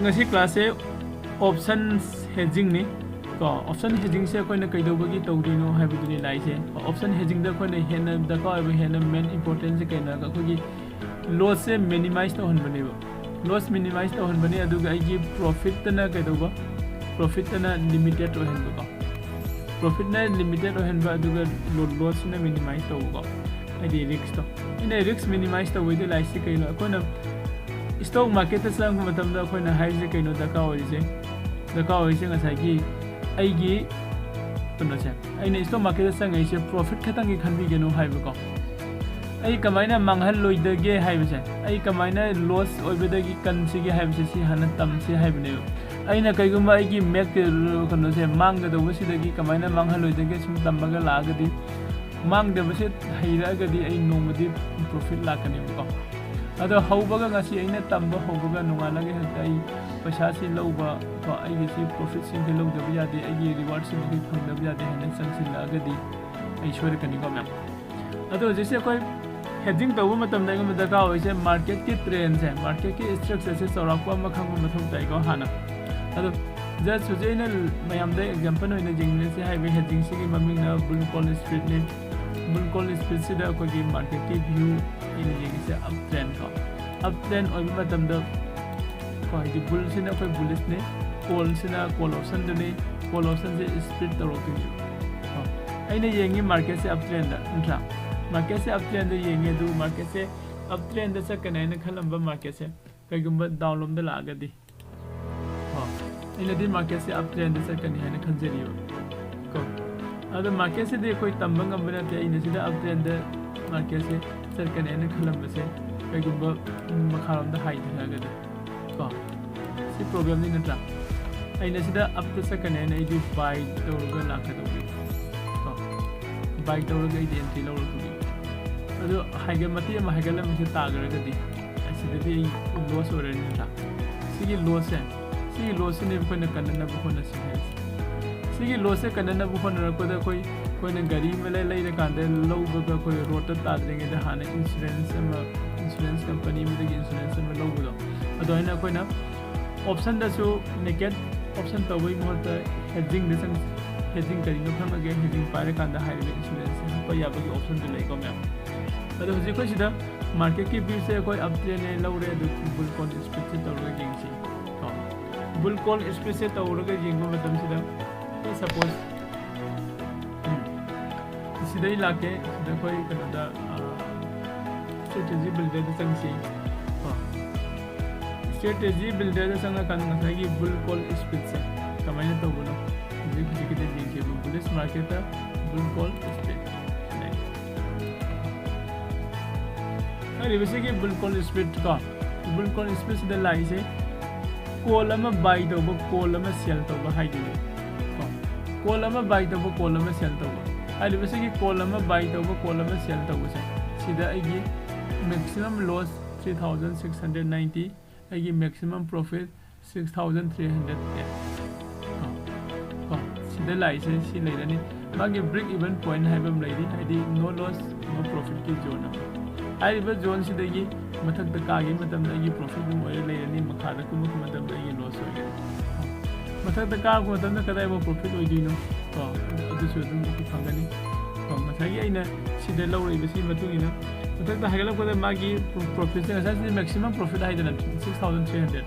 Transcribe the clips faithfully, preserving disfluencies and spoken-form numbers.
ꯉꯁꯤ classꯁꯦ option hedgingꯅꯤ꯫ ꯀꯣ, option hedgingꯁꯦ ꯑꯩꯈꯣꯏꯅ ꯀꯩꯗꯧꯕꯒꯤ ꯇꯧꯗꯣꯏꯅꯣ ꯍꯥꯏꯕꯗꯨꯅꯤ ꯂꯥꯛꯏꯁꯦ꯫ Option hedgingꯗ ꯑꯩꯈꯣꯏꯅ ꯍꯦꯟꯅ ꯗꯔꯀꯥꯔ ꯑꯣꯏꯕ, ꯍꯦꯟꯅ main importantꯁꯦ ꯀꯩꯅꯣ ꯍꯥꯏꯔꯒ, ꯑꯩꯈꯣꯏꯒꯤ lossꯁꯦ minimize ꯇꯧꯍꯟꯕꯅꯦꯕ꯫ Loss minimize ꯇꯧꯍꯟꯕꯅꯤ, ꯑꯗꯨꯒ ꯑꯩꯒꯤ profitꯇꯅ ꯀꯩꯗꯧꯕ? Profitꯇꯅ limited ꯑꯣꯏꯍꯟꯕꯀꯣ꯫ Profitꯅ limited ꯑꯣꯏꯍꯟꯕ, ꯑꯗꯨꯒ lo-, lossꯁꯤꯅ minimize ꯇꯧꯕꯀꯣ, ꯍꯥꯏꯗꯤ riskꯇꯣ꯫ ꯑꯩꯅ risk minimize ꯇꯧꯕꯩꯗꯤ ꯂꯥꯛꯏꯁꯤ ꯀꯩꯅꯣ? ꯑꯩꯈꯣꯏꯅ stock marketꯇ ꯆꯪꯕ ꯃꯇꯝꯗ ꯑꯩꯈꯣꯏꯅ ꯍꯥꯏꯔꯤꯁꯦ ꯀꯩꯅꯣ ꯗꯔꯀꯥꯔ ꯑꯣꯏꯔꯤꯁꯦ? ꯗꯔꯀꯥꯔ ꯑꯣꯏꯔꯤꯁꯦ ꯉꯁꯥꯏꯒꯤ ꯑꯩꯒꯤ ꯀꯩꯅꯣꯁꯦ, ꯑꯩꯅ stock marketꯇ ꯆꯪꯉꯛꯏꯁꯦ profit ꯈꯛꯇꯪꯒꯤ ꯈꯟꯕꯤꯒꯅꯨ ꯍꯥꯏꯕꯀꯣ꯫ ꯑꯩ ꯀꯃꯥꯏꯅ ꯃꯥꯡꯍꯜꯂꯣꯏꯗꯒꯦ ꯍꯥꯏꯕꯁꯦ, ꯑꯩ ꯀꯃꯥꯏꯅ loss ꯑꯣꯏꯕꯗꯒꯤ ꯀꯟꯁꯤꯒꯦ ꯍꯥꯏꯕꯁꯦ, ꯁꯤ ꯍꯥꯟꯅ ꯇꯝꯁꯤ ꯍꯥꯏꯕꯅꯦꯕ꯫ ꯑꯩꯅ ꯀꯩꯒꯨꯝꯕ ꯑꯩꯒꯤ ꯃꯦꯛ-, ꯀꯩꯅꯣꯁꯦ, ꯃꯥꯡꯒꯗꯧꯕꯁꯤꯗꯒꯤ ꯀꯃꯥꯏꯅ ꯃꯥꯡꯍꯜꯂꯣꯏꯗꯒꯦ ꯁꯨꯝ ꯇꯝꯃꯒ ꯂꯥꯛꯑꯒꯗꯤ, ꯃꯥꯡꯗꯕꯁꯦ ꯍꯩꯔꯛꯑꯒꯗꯤ ꯑꯩ ꯅꯣꯡꯃꯗꯤ profit ꯂꯥꯛꯀꯅꯦꯕꯀꯣ꯫ ꯑꯗꯣ ꯍꯧꯕꯒ, ꯉꯁꯤ ꯑꯩꯅ ꯇꯝꯕ ꯍꯧꯕꯒ ꯅꯣꯡꯉꯥꯜꯂꯒ ꯍꯦꯛꯇ ꯑꯩ ꯄꯩꯁꯥꯁꯤ ꯂꯧꯕ, ꯀꯣ, ꯑꯩꯒꯤ ꯁꯤ profitꯁꯤꯡꯁꯦ ꯂꯧꯗꯕ ꯌꯥꯗꯦ, ꯑꯩꯒꯤ rewardꯁꯤꯃꯈꯩ ꯐꯪꯗꯕ ꯌꯥꯗꯦ ꯍꯥꯏꯅ ꯆꯪꯁꯤꯜꯂꯛꯑꯒꯗꯤ ꯑꯩ ꯁꯣꯏꯔꯛꯀꯅꯤꯀꯣ ꯃꯌꯥꯝ꯫ ꯑꯗꯣ ꯍꯧꯖꯤꯛꯁꯦ ꯑꯩꯈꯣꯏ hedging ꯇꯧꯕ ꯃꯇꯝꯗ ꯑꯩꯉꯣꯟꯗ ꯗꯔꯀꯥꯔ ꯑꯣꯏꯔꯤꯁꯦ marketꯀꯤ trendꯁꯦ, marketꯀꯤ structureꯁꯦ ꯆꯥꯎꯔꯥꯛꯄ ꯑꯃ ꯈꯪꯕ ꯃꯊꯧ ꯇꯥꯏꯀꯣ ꯍꯥꯟꯅ꯫ ꯑꯗꯣ just ꯍꯧꯖꯤꯛ ꯑꯩꯅ ꯃꯌꯥꯝꯗ example ꯑꯣꯏꯅ ꯌꯦꯡꯃꯤꯟꯅꯁꯦ ꯍꯥꯏꯕ hedgingꯁꯤꯒꯤ ꯃꯃꯤꯡꯅ bull call spreadꯅꯤ꯫ Bull call spreadꯁꯤꯗ ꯑꯩꯈꯣꯏꯒꯤ marketꯀꯤ view ꯑꯩꯅ ꯌꯦꯡꯉꯤꯁꯦ up trend ꯀꯣ꯫ Up trend ꯑꯣꯏꯕ ꯃꯇꯝꯗ ꯀꯣ, ꯍꯥꯏꯗꯤ bullꯁꯤꯅ ꯑꯩꯈꯣꯏ bullishꯅꯤ, callꯁꯤꯅ call optionꯗꯨꯅꯤ, call optionꯁꯦ spread ꯇꯧꯔꯛꯇꯣꯏꯅꯦꯕ꯫ ꯀꯣ, ꯑꯩꯅ ꯌꯦꯡꯉꯤ marketꯁꯦ up trendꯗ, ꯅꯠꯇ꯭ꯔꯥ? Marketꯁꯦ up trendꯗ ꯌꯦꯡꯉꯦ, ꯑꯗꯨ marketꯁꯦ up trendꯗ ꯆꯠꯀꯅꯤ ꯍꯥꯏꯅ ꯈꯜꯂꯝꯕ marketꯁꯦ ꯀꯩꯒꯨꯝꯕ down ꯂꯣꯝꯗ ꯂꯥꯛꯑꯒꯗꯤ, ꯀꯣ, ꯑꯩꯅꯗꯤ marketꯁꯦ up trendꯗ ꯆꯠꯀꯅꯤ ꯍꯥꯏꯅ ꯈꯟꯖꯔꯤꯕ꯫ ꯀꯣ, ꯑꯗꯣ marketꯁꯤꯗꯤ ꯑꯩꯈꯣꯏ ꯇꯝꯕ ꯉꯝꯕ ꯅꯠꯇꯦ꯫ ꯑꯩꯅ ꯁꯤꯗ up trendꯗ marketꯁꯦ ꯆꯠꯀꯅꯤ ꯍꯥꯏꯅ ꯈꯜꯂꯝꯕꯁꯦ ꯀꯩꯒꯨꯝꯕ ꯃꯈꯥꯔꯣꯝꯗ ꯍꯥꯏꯊꯔꯒꯗꯤ, ꯀꯣ, ꯁꯤ problemꯅꯤ, ꯅꯠꯇ꯭ꯔꯥ? ꯑꯩꯅ ꯁꯤꯗ upꯇ ꯆꯠꯀꯅꯤ ꯍꯥꯏꯅ ꯑꯩꯗꯤ buy ꯇꯧꯔꯒ ꯂꯥꯛꯀꯗꯧꯕꯅꯤ, ꯀꯣ, buy ꯇꯧꯔꯒ ꯑꯩꯗꯤ entry ꯂꯧꯔꯛꯇꯣꯏꯅꯤ꯫ ꯑꯗꯣ ꯍꯥꯏꯒꯠ-, ꯃꯇꯦꯛ ꯑꯃ ꯍꯥꯏꯒꯠꯂꯝꯃꯤꯁꯦ ꯇꯥꯈ꯭ꯔꯒꯗꯤ, ꯑꯁꯤꯗꯗꯤ ꯑꯩ loss ꯑꯣꯏꯔꯅꯤ, ꯅꯠꯇ꯭ꯔꯥ? ꯁꯤꯒꯤ lossꯁꯦ, ꯁꯤꯒꯤ lossꯁꯤꯅꯦꯕ ꯑꯩꯈꯣꯏꯅ ꯀꯟꯅꯅꯕ ꯍꯣꯠꯅꯁꯤ ꯍꯥꯏꯔꯤꯁꯦ꯫ ꯁꯤꯒꯤ lossꯁꯦ ꯀꯟꯅꯅꯕ ꯍꯣꯠꯅꯔꯛꯄꯗ ꯑꯩꯈꯣꯏ, ꯑꯩꯈꯣꯏꯅ ꯒꯥꯔꯤ ꯑꯃ ꯂꯩ-, ꯂꯩꯔꯀꯥꯟꯗ ꯂꯧꯕꯒ ꯑꯩꯈꯣꯏ roadꯇ ꯇꯥꯗ꯭ꯔꯤꯉꯩꯗ ꯍꯥꯟꯅ insurance ꯑꯃ, insurance company ꯑꯃꯗꯒꯤ insurance ꯑꯃ ꯂꯧꯕꯗꯣ, ꯑꯗꯨꯃꯥꯏꯅ ꯑꯩꯈꯣꯏꯅ ꯑꯣꯞꯁꯟꯗꯁꯨ ꯅꯦꯀꯦꯠ ꯑꯣꯞꯁꯟ ꯇꯧꯕꯒꯤ ꯃꯍꯨꯠꯇ ꯍꯦꯖꯤꯡꯗ ꯆꯪꯁꯤ꯫ ꯍꯦꯖꯤꯡ ꯀꯔꯤꯅꯣ ꯈꯪꯉꯒꯦ, ꯍꯦꯖꯤꯡ ꯄꯥꯏꯔꯀꯥꯟꯗ ꯍꯥꯏꯔꯤꯕ ꯏꯟꯁꯇ꯭ꯔꯨꯃꯦꯟꯁꯦ ꯍꯥꯞꯄ ꯌꯥꯕꯒꯤ ꯑꯣꯞꯁꯟꯁꯨ ꯂꯩꯀꯣ ꯃꯌꯥꯝ꯫ ꯑꯗꯣ ꯍꯧꯖꯤꯛ ꯑꯩꯈꯣꯏ ꯁꯤꯗ ꯃꯥꯔꯀꯦꯠꯀꯤ ꯚ꯭ꯌꯨꯁꯦ ꯑꯩꯈꯣꯏ ꯑꯞ ꯇ꯭ꯔꯦꯟꯅꯦ ꯂꯧꯔꯦ, ꯑꯗꯨ ꯕꯨꯜ ꯀꯣꯟ ꯁ꯭ꯄꯤꯠꯁꯦ ꯇꯧꯔꯒ ꯌꯦꯡꯁꯤ ꯀꯣ꯫ ꯕꯨꯜ ꯀꯣꯟ ꯁ꯭ꯄꯤꯠꯁꯦ ꯇꯧꯔꯒ ꯌꯦꯡꯕ ꯃꯇꯝꯁꯤꯗ, ꯁꯄꯣꯁ, ꯁꯤꯗꯩ ꯂꯥꯛꯀꯦ, ꯁꯤꯗ ꯑꯩꯈꯣꯏ ꯀꯩꯅꯣꯗ, ꯁ꯭ꯇ꯭ꯔꯦꯇꯦꯖꯤ ꯕꯤꯜꯗꯔꯗ ꯆꯪꯁꯤ ꯀꯣ꯫ ꯁ꯭ꯇ꯭ꯔꯦꯇꯦꯖꯤ ꯕꯤꯜꯗꯔꯗ ꯆꯪꯉꯀꯥꯟꯗ ꯉꯁꯥꯏꯒꯤ ꯕꯨꯜ ꯀꯣꯟ ꯁ꯭ꯄꯤꯠꯁꯦ ꯀꯃꯥꯏꯅ ꯇꯧꯕꯅꯣ? ꯍꯧꯖꯤꯛ ꯍꯧꯖꯤꯛꯀꯤꯗ ꯌꯦꯡꯁꯦꯕ, ꯕꯨꯂꯤꯁ ꯃꯥꯔꯀꯦꯠꯇ ꯕꯨꯜ ꯀꯣꯟ ꯁ꯭ꯄꯤꯠ꯫ ꯍꯥꯏꯔꯤꯕꯁꯤꯒꯤ ꯕꯨꯜ ꯀꯣꯟ ꯁ꯭ꯄꯤꯠ ꯀꯣ, ꯕꯨꯜ ꯀꯣꯟ ꯁ꯭ꯄꯤꯠꯁꯤꯗ ꯂꯥꯛꯏꯁꯦ ꯀꯣꯜ ꯑꯃ ꯕꯥꯏ ꯇꯧꯕ, ꯀꯣꯜ ꯑꯃ ꯁꯦꯜ ꯇꯧꯕ ꯍꯥꯏꯗꯣꯏꯅꯦ ꯀꯣ꯫ ꯀꯣꯜ ꯑꯃ ꯕꯥꯏ ꯇꯧꯕ, ꯀꯣꯜ ꯑꯃ ꯁꯦꯜ ꯇꯧꯕ꯫ ꯍꯥꯏꯔꯤꯕꯁꯤꯒꯤ ꯀꯣꯜ ꯑꯃ ꯕꯥꯏ ꯇꯧꯕ, ꯀꯣꯜ ꯑꯃ ꯁꯦꯜ ꯇꯧꯕꯁꯦ, ꯁꯤꯗ ꯑꯩꯒꯤ maximum loss three thousand six hundred ninety, ꯑꯩꯒꯤ maximum profit six thousand three hundred ten꯫ ꯀꯣ, ꯁꯤꯗ ꯂꯥꯛꯏꯁꯦ ꯁꯤ ꯂꯩꯔꯅꯤ꯫ ꯃꯥꯒꯤ break even point ꯍꯥꯏꯕ ꯑꯃ ꯂꯩꯔꯤ, ꯍꯥꯏꯗꯤ no loss no profitꯀꯤ zone ꯑꯃ꯫ ꯍꯥꯏꯔꯤꯕ zoneꯁꯤꯗꯒꯤ ꯃꯊꯛꯇ ꯀꯥꯈꯤꯕ ꯃꯇꯝꯗ ꯑꯩꯒꯤ profit ꯑꯗꯨꯝ ꯑꯣꯏꯔ ꯂꯩꯔꯅꯤ, ꯃꯈꯥꯗ ꯀꯨꯝꯃꯛꯄ ꯃꯇꯝꯗ ꯑꯩꯒꯤ loss ꯑꯣꯏꯔꯦ꯫ ꯃꯊꯛꯇ ꯀꯥꯔꯛꯄ ꯃꯇꯝꯗ ꯀꯗꯥꯏꯐꯥꯎ profit ꯑꯣꯏꯗꯣꯏꯅꯣ? ꯀꯣ, ꯑꯗꯨꯁꯨ ꯑꯗꯨꯝ ꯑꯩꯈꯣꯏ ꯐꯪꯒꯅꯤ꯫ ꯀꯣ, ꯉꯁꯥꯏꯒꯤ ꯑꯩꯅ ꯁꯤꯗ ꯂꯧꯔꯛꯏꯕꯁꯤꯒꯤ ꯃꯇꯨꯡ ꯏꯟꯅ ꯃꯊꯛꯇ ꯍꯥꯏꯒꯠꯂꯛꯄꯗ ꯃꯥꯒꯤ profitꯁꯦ, ꯉꯁꯥꯏ maximum profit ꯍꯥꯏꯗꯅ six thousand three hundred,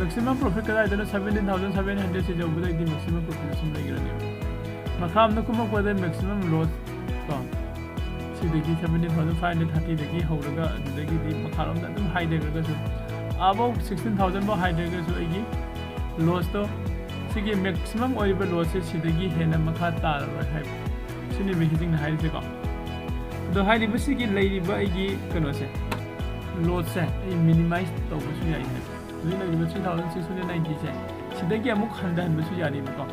maximum profit ꯀꯗꯥꯏꯗꯅꯣ? Seventeen thousand seven hundred ꯁꯤ ꯌꯧꯕꯗꯒꯤꯗꯤ maximum profit ꯁꯨꯝ ꯂꯩꯈ꯭ꯔꯅꯦꯕ꯫ ꯃꯈꯥ ꯑꯃꯗ ꯀꯨꯝꯃꯛꯄꯗ maximum loss ꯀꯣ, ꯁꯤꯗꯒꯤ seventeen thousand five hundred thirtyꯗꯒꯤ ꯍꯧꯔꯒ ꯑꯗꯨꯗꯒꯤꯗꯤ ꯃꯈꯥꯔꯣꯝꯗ ꯑꯗꯨꯝ ꯍꯥꯏꯊꯈ꯭ꯔꯒꯁꯨ, ꯑꯥꯕꯧ sixteen thousand ꯐꯥꯎ ꯍꯥꯏꯊꯈ꯭ꯔꯒꯁꯨ ꯑꯩꯒꯤ lossꯇꯣ, ꯁꯤꯒꯤ maximum ꯑꯣꯏꯔꯤꯕ lossꯁꯦ ꯁꯤꯗꯒꯤ ꯍꯦꯟꯅ ꯃꯈꯥ ꯇꯥꯔꯔꯣꯏ ꯍꯥꯏꯕ꯫ ꯁꯤꯅꯦꯕ ꯍꯦꯖꯤꯡꯅ ꯍꯥꯏꯔꯤꯁꯦꯀꯣ꯫ ꯑꯗꯣ ꯍꯥꯏꯔꯤꯕꯁꯤꯒꯤ ꯂꯩꯔꯤꯕ ꯑꯩꯒꯤ ꯀꯩꯅꯣꯁꯦ, lossꯁꯦ ꯑꯩ minimize ꯇꯧꯕꯁꯨ ꯌꯥꯏ ꯍꯥꯏꯕ꯫ ꯍꯧꯖꯤꯛ ꯂꯩꯔꯤꯕ three thousand six hundred ninetyꯁꯦ ꯁꯤꯗꯒꯤ ꯑꯃꯨꯛ ꯍꯟꯊꯍꯟꯕꯁꯨ ꯌꯥꯔꯤꯕꯀꯣ꯫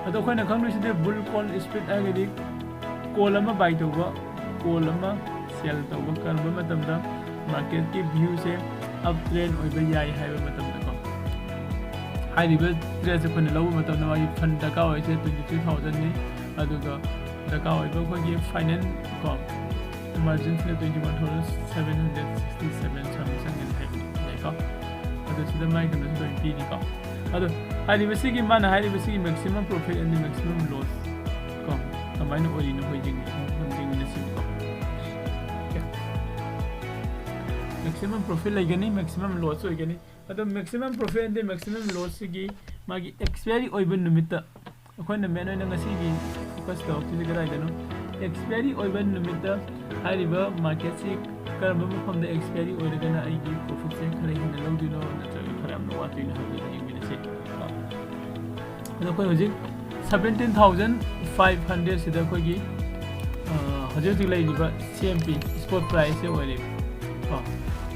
ꯑꯗꯣ ꯑꯩꯈꯣꯏꯅ ꯈꯪꯗꯣꯏꯁꯤꯗꯤ ꯕꯨꯜ ꯀꯣꯟ ꯁ꯭ꯄꯤꯠ ꯍꯥꯏꯔꯒꯗꯤ ꯀꯣꯜ ꯑꯃ ꯕꯥꯏ ꯇꯧꯕ, ꯀꯣꯜ ꯑꯃ ꯁꯦꯜ ꯇꯧꯕ, ꯀꯔꯝꯕ ꯃꯇꯝꯗ ꯃꯥꯔꯀꯦꯠꯀꯤ ꯚ꯭ꯌꯨꯁꯦ ꯑꯞ ꯇ꯭ꯔꯦꯟ ꯑꯣꯏꯕ ꯌꯥꯏ ꯍꯥꯏꯕ ꯃꯇꯝꯗꯀꯣ꯫ ꯍꯥꯏꯔꯤꯕ ꯇ꯭ꯔꯦꯠꯁꯦ ꯑꯩꯈꯣꯏꯅ ꯂꯧꯕ ꯃꯇꯝꯗ ꯃꯥꯒꯤ ꯐꯟ ꯗꯔꯀꯥꯔ ꯑꯣꯏꯔꯤꯁꯦ twenty three thousandꯅꯤ, ꯑꯗꯨꯒ ꯗꯔꯀꯥꯔ ꯑꯣꯏꯕ ꯑꯩꯈꯣꯏꯒꯤ ꯐꯥꯏꯅꯦꯜ ꯀꯣ ꯃꯥꯔꯖꯤꯟꯁꯤꯅ twenty one thousand seven hundred sixty seven ꯁ꯭ꯋꯥꯏꯃꯨꯛ ꯆꯪꯒꯅꯤ ꯍꯥꯏꯕꯅꯤ, ꯌꯥꯏꯀꯣ꯫ ꯑꯗꯨ ꯁꯤꯗ ꯃꯥꯏ ꯀꯩꯅꯣꯁꯨ ꯂꯣꯏ ꯄꯤꯔꯤꯀꯣ꯫ ꯑꯗꯣ ꯍꯥꯏꯔꯤꯕꯁꯤꯒꯤ, ꯃꯥꯅ ꯍꯥꯏꯔꯤꯕꯁꯤꯒꯤ maximum profit and maximum loss ꯀꯣ, ꯀꯃꯥꯏꯅ ꯑꯣꯏꯔꯤꯅꯣ ꯑꯩꯈꯣꯏ ꯌꯦꯡ-, ꯌꯦꯡꯃꯤꯟꯅꯁꯤꯀꯣ꯫ Maximum profit ꯂꯩꯒꯅꯤ, maximum loss ꯑꯣꯏꯒꯅꯤ꯫ ꯑꯗꯣ maximum profit and maximum loss ꯁꯤꯒꯤ ꯃꯥꯒꯤ expiry ꯑꯣꯏꯕ ꯅꯨꯃꯤꯠꯇ ꯑꯩꯈꯣꯏꯅ main ꯑꯣꯏꯅ ꯉꯁꯤꯒꯤ focus ꯇꯧꯔꯛꯇꯣꯏꯁꯦ ꯀꯗꯥꯏꯗꯅꯣ? Expiry ꯑꯣꯏꯕ ꯅꯨꯃꯤꯠꯇ ꯍꯥꯏꯔꯤꯕ market ꯁꯤ ꯀꯔꯝꯕ ꯃꯐꯝꯗ expiry ꯑꯣꯏꯔꯒꯅ ꯑꯩꯒꯤ profit ꯁꯦ ꯈꯔ ꯍꯦꯟꯅ ꯂꯧꯗꯣꯏꯅꯣ ꯅꯠꯇ꯭ꯔꯒ ꯈꯔ ꯌꯥꯝꯅ ꯋꯥꯠꯇꯣꯏꯅꯣ ꯍꯥꯏꯕꯗꯨ ꯌꯦꯡꯃꯤꯟꯅꯁꯤ꯫ ꯑꯗꯣ ꯑꯩꯈꯣꯏ ꯍꯧꯖꯤꯛ seventeen thousand five hundred ꯁꯤꯗ ꯑꯩꯈꯣꯏꯒꯤ, ꯑ, ꯍꯧꯖꯤꯛ ꯍꯧꯖꯤꯛ ꯂꯩꯔꯤꯕ C M P spot price ꯁꯦ ꯑꯣꯏꯔꯦ ꯀꯣ꯫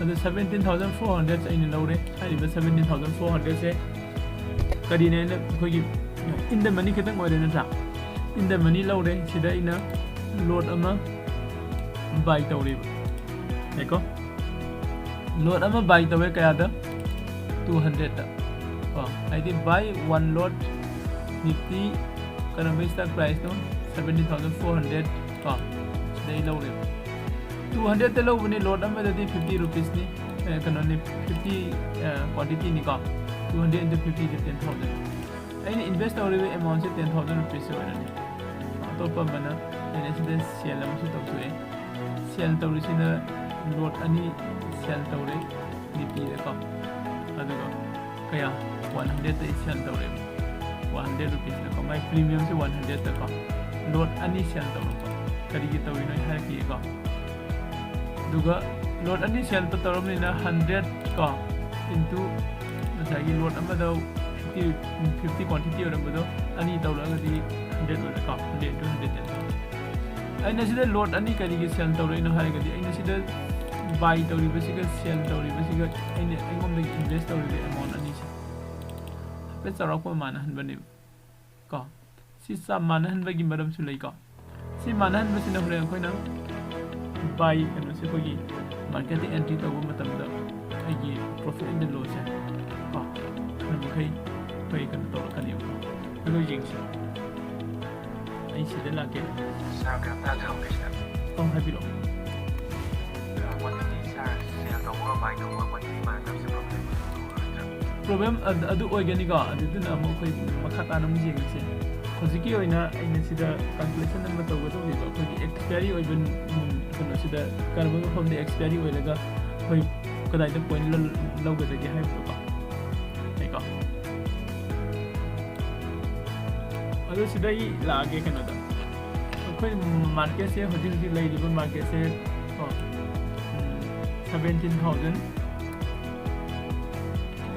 ꯑꯗꯣ seventeen thousand four hundred ꯑꯩꯅ ꯂꯧꯔꯦ꯫ ꯍꯥꯏꯔꯤꯕ seventeen thousand four hundred ꯁꯦ ꯀꯔꯤꯅꯦ? ꯑꯩꯅ ꯑꯩꯈꯣꯏꯒꯤ in the money ꯈꯤꯇꯪ ꯑꯣꯏꯔꯦ ꯅꯠꯇ꯭ꯔꯥ? In the money ꯂꯧꯔꯦ꯫ ꯁꯤꯗ ꯑꯩꯅ lot ꯑꯃ buy ꯇꯧꯔꯦꯕ꯫ ꯌꯥꯏꯀꯣ? Lot ꯑꯃ buy ꯇꯧꯋꯦ ꯀꯌꯥꯗ? Two hundred ꯇ ꯀꯣ꯫ ꯍꯥꯏꯗꯤ buy one lot Nifty ꯀꯔꯝꯕ stock price ꯅꯣ? Seventeen thousand four hundred ꯀꯣ꯫ ꯁꯤꯗꯩ ꯂꯧꯔꯦꯕ꯫ Two hundred ꯇ ꯂꯧꯕꯅꯤ, lot ꯑꯃꯗꯗꯤ fifty rupees ꯅꯤ꯫ ꯑꯦ, ꯀꯩꯅꯣꯅꯤ, fifty, A, quantity ꯅꯤꯀꯣ꯫ Two hundred into fifty is ten thousand꯫ ꯑꯩꯅ invest ꯇꯧꯔꯤꯕ amount ꯁꯦ ten thousand rupees ꯑꯣꯏꯔꯅꯤ꯫ ꯑꯇꯣꯞꯄ ꯑꯃꯅ ꯑꯩꯅ ꯁꯤꯗ sell ꯑꯃꯁꯨ ꯇꯧꯊꯣꯛꯑꯦ꯫ Sell ꯇꯧꯔꯤꯁꯤꯅ lot ꯑꯅꯤ sell ꯇꯧꯔꯦ Nifty ꯗꯀꯣ꯫ ꯑꯗꯨꯒ ꯀꯌꯥ? One hundred ꯇ ꯑꯩ sell ꯇꯧꯔꯦꯕ꯫ One hundred rupees ꯅꯀꯣ꯫ ꯃꯥꯏ premium ꯁꯦ one hundred ꯇꯀꯣ꯫ Lot ꯑꯅꯤ sell ꯇꯧꯔꯛꯄ꯫ ꯀꯔꯤꯒꯤ ꯇꯧꯔꯤꯅꯣ ꯑꯩ ꯍꯥꯏꯔꯛꯈꯤꯒꯦꯀꯣ꯫ ꯑꯗꯨꯒ lot ꯑꯅꯤ sell ꯇꯧꯔꯕꯅꯤꯅ hundred ꯀꯣ into ꯉꯁꯥꯏꯒꯤ lot ꯑꯃꯗ fifty, fifty quantity ꯑꯣꯏꯔꯝꯕꯗꯣ ꯑꯅꯤ ꯇꯧꯔꯛꯑꯒꯗꯤ hundred ꯑꯣꯏꯔꯦꯀꯣ꯫ Hundred into hundred ten thousand꯫ ꯑꯩꯅ ꯁꯤꯗ lot ꯑꯅꯤ ꯀꯔꯤꯒꯤ sell ꯇꯧꯔꯛꯏꯅꯣ ꯍꯥꯏꯔꯒꯗꯤ ꯑꯩꯅ ꯁꯤꯗ buy ꯇꯧꯔꯤꯕꯁꯤꯒ sell ꯇꯧꯔꯤꯕꯁꯤꯒ ꯑꯩꯅ ꯑꯩꯉꯣꯟꯗꯒꯤ invest ꯇꯧꯔꯤꯕ amount ꯑꯅꯤꯁꯦ ꯍꯥꯏꯐꯦꯠ ꯆꯥꯎꯔꯥꯛꯄ ꯃꯥꯟꯅꯍꯟꯕꯅꯦꯕ ꯀꯣ꯫ ꯁꯤ ꯆꯞ ꯃꯥꯟꯅꯍꯟꯕꯒꯤ ꯃꯔꯝꯁꯨ ꯂꯩꯀꯣ꯫ ꯁꯤ ꯃꯥꯟꯅꯍꯟꯕꯁꯤꯅ ꯍꯣꯔꯦꯟ ꯑꯩꯈꯣꯏꯅ buy ꯀꯩꯅꯣꯁꯦ ꯑꯩꯈꯣꯏꯒꯤ market ꯇ entry ꯇꯧꯕ ꯃꯇꯝꯗ ꯑꯩꯒꯤ profit and loss ꯁꯦ ꯀꯣ ꯈꯔ ꯃꯈꯩ ꯑꯩꯈꯣꯏ ꯀꯩꯅꯣ ꯇꯧꯔꯛꯀꯅꯦꯕ꯫ ꯑꯗꯣ ꯌꯦꯡꯁꯤ꯫ ꯑꯩ ꯁꯤꯗ ꯂꯥꯛꯀꯦ꯫ Sir, ꯀꯩꯅꯣꯝꯇ ꯍꯪꯖꯍꯧꯒꯦ sir꯫ ꯑꯣ, ꯍꯥꯏꯕꯤꯔꯛꯑꯣ꯫ Quantity sir, sell ꯇꯧꯕꯒ buy ꯇꯧꯕꯒ quantity ꯃꯥꯟꯅꯗꯕꯁꯦ problem? ꯄ꯭ꯔꯣꯕ꯭ꯂꯦꯝ ꯑꯗꯨ ꯑꯣꯏꯒꯅꯤꯀꯣ꯫ ꯑꯗꯨꯗꯨꯅ ꯑꯃꯨꯛ ꯑꯩꯈꯣꯏ ꯃꯈꯥ ꯇꯥꯅ ꯑꯃꯨꯛ ꯌꯦꯡꯉꯁꯦ꯫ ꯍꯧꯖꯤꯛꯀꯤ ꯑꯣꯏꯅ ꯑꯩꯅ ꯁꯤꯗ ꯀꯥꯜꯀꯨꯂꯦꯁꯟ ꯑꯃ ꯇꯧꯒꯗꯧꯔꯤꯕ ꯑꯩꯈꯣꯏꯒꯤ ꯑꯦꯛꯁꯄꯤꯌꯥꯔꯤ ꯑꯣꯏꯕ ꯅꯨꯃꯤꯠ ꯀꯩꯅꯣꯁꯤꯗ, ꯀꯔꯝꯕ ꯃꯐꯝꯗ ꯑꯦꯛꯁꯄꯤꯌꯥꯔꯤ ꯑꯣꯏꯔꯒ ꯑꯩꯈꯣꯏ ꯀꯗꯥꯏꯗ ꯄꯣꯏꯟ ꯂꯧꯒꯗꯒꯦ ꯍꯥꯏꯕꯗꯣꯀꯣ꯫ ꯌꯥꯏꯀꯣ? ꯑꯗꯨ ꯁꯤꯗ ꯑꯩ ꯂꯥꯛꯑꯒꯦ ꯀꯩꯅꯣꯗ꯫ ꯑꯩꯈꯣꯏ ꯃꯥꯔꯀꯦꯠꯁꯦ, ꯍꯧꯖꯤꯛ ꯍꯧꯖꯤꯛ ꯂꯩꯔꯤꯕ ꯃꯥꯔꯀꯦꯠꯁꯦ ꯀꯣ, ꯁꯕꯦꯟꯇꯤꯟ ꯊꯥꯎꯖꯟ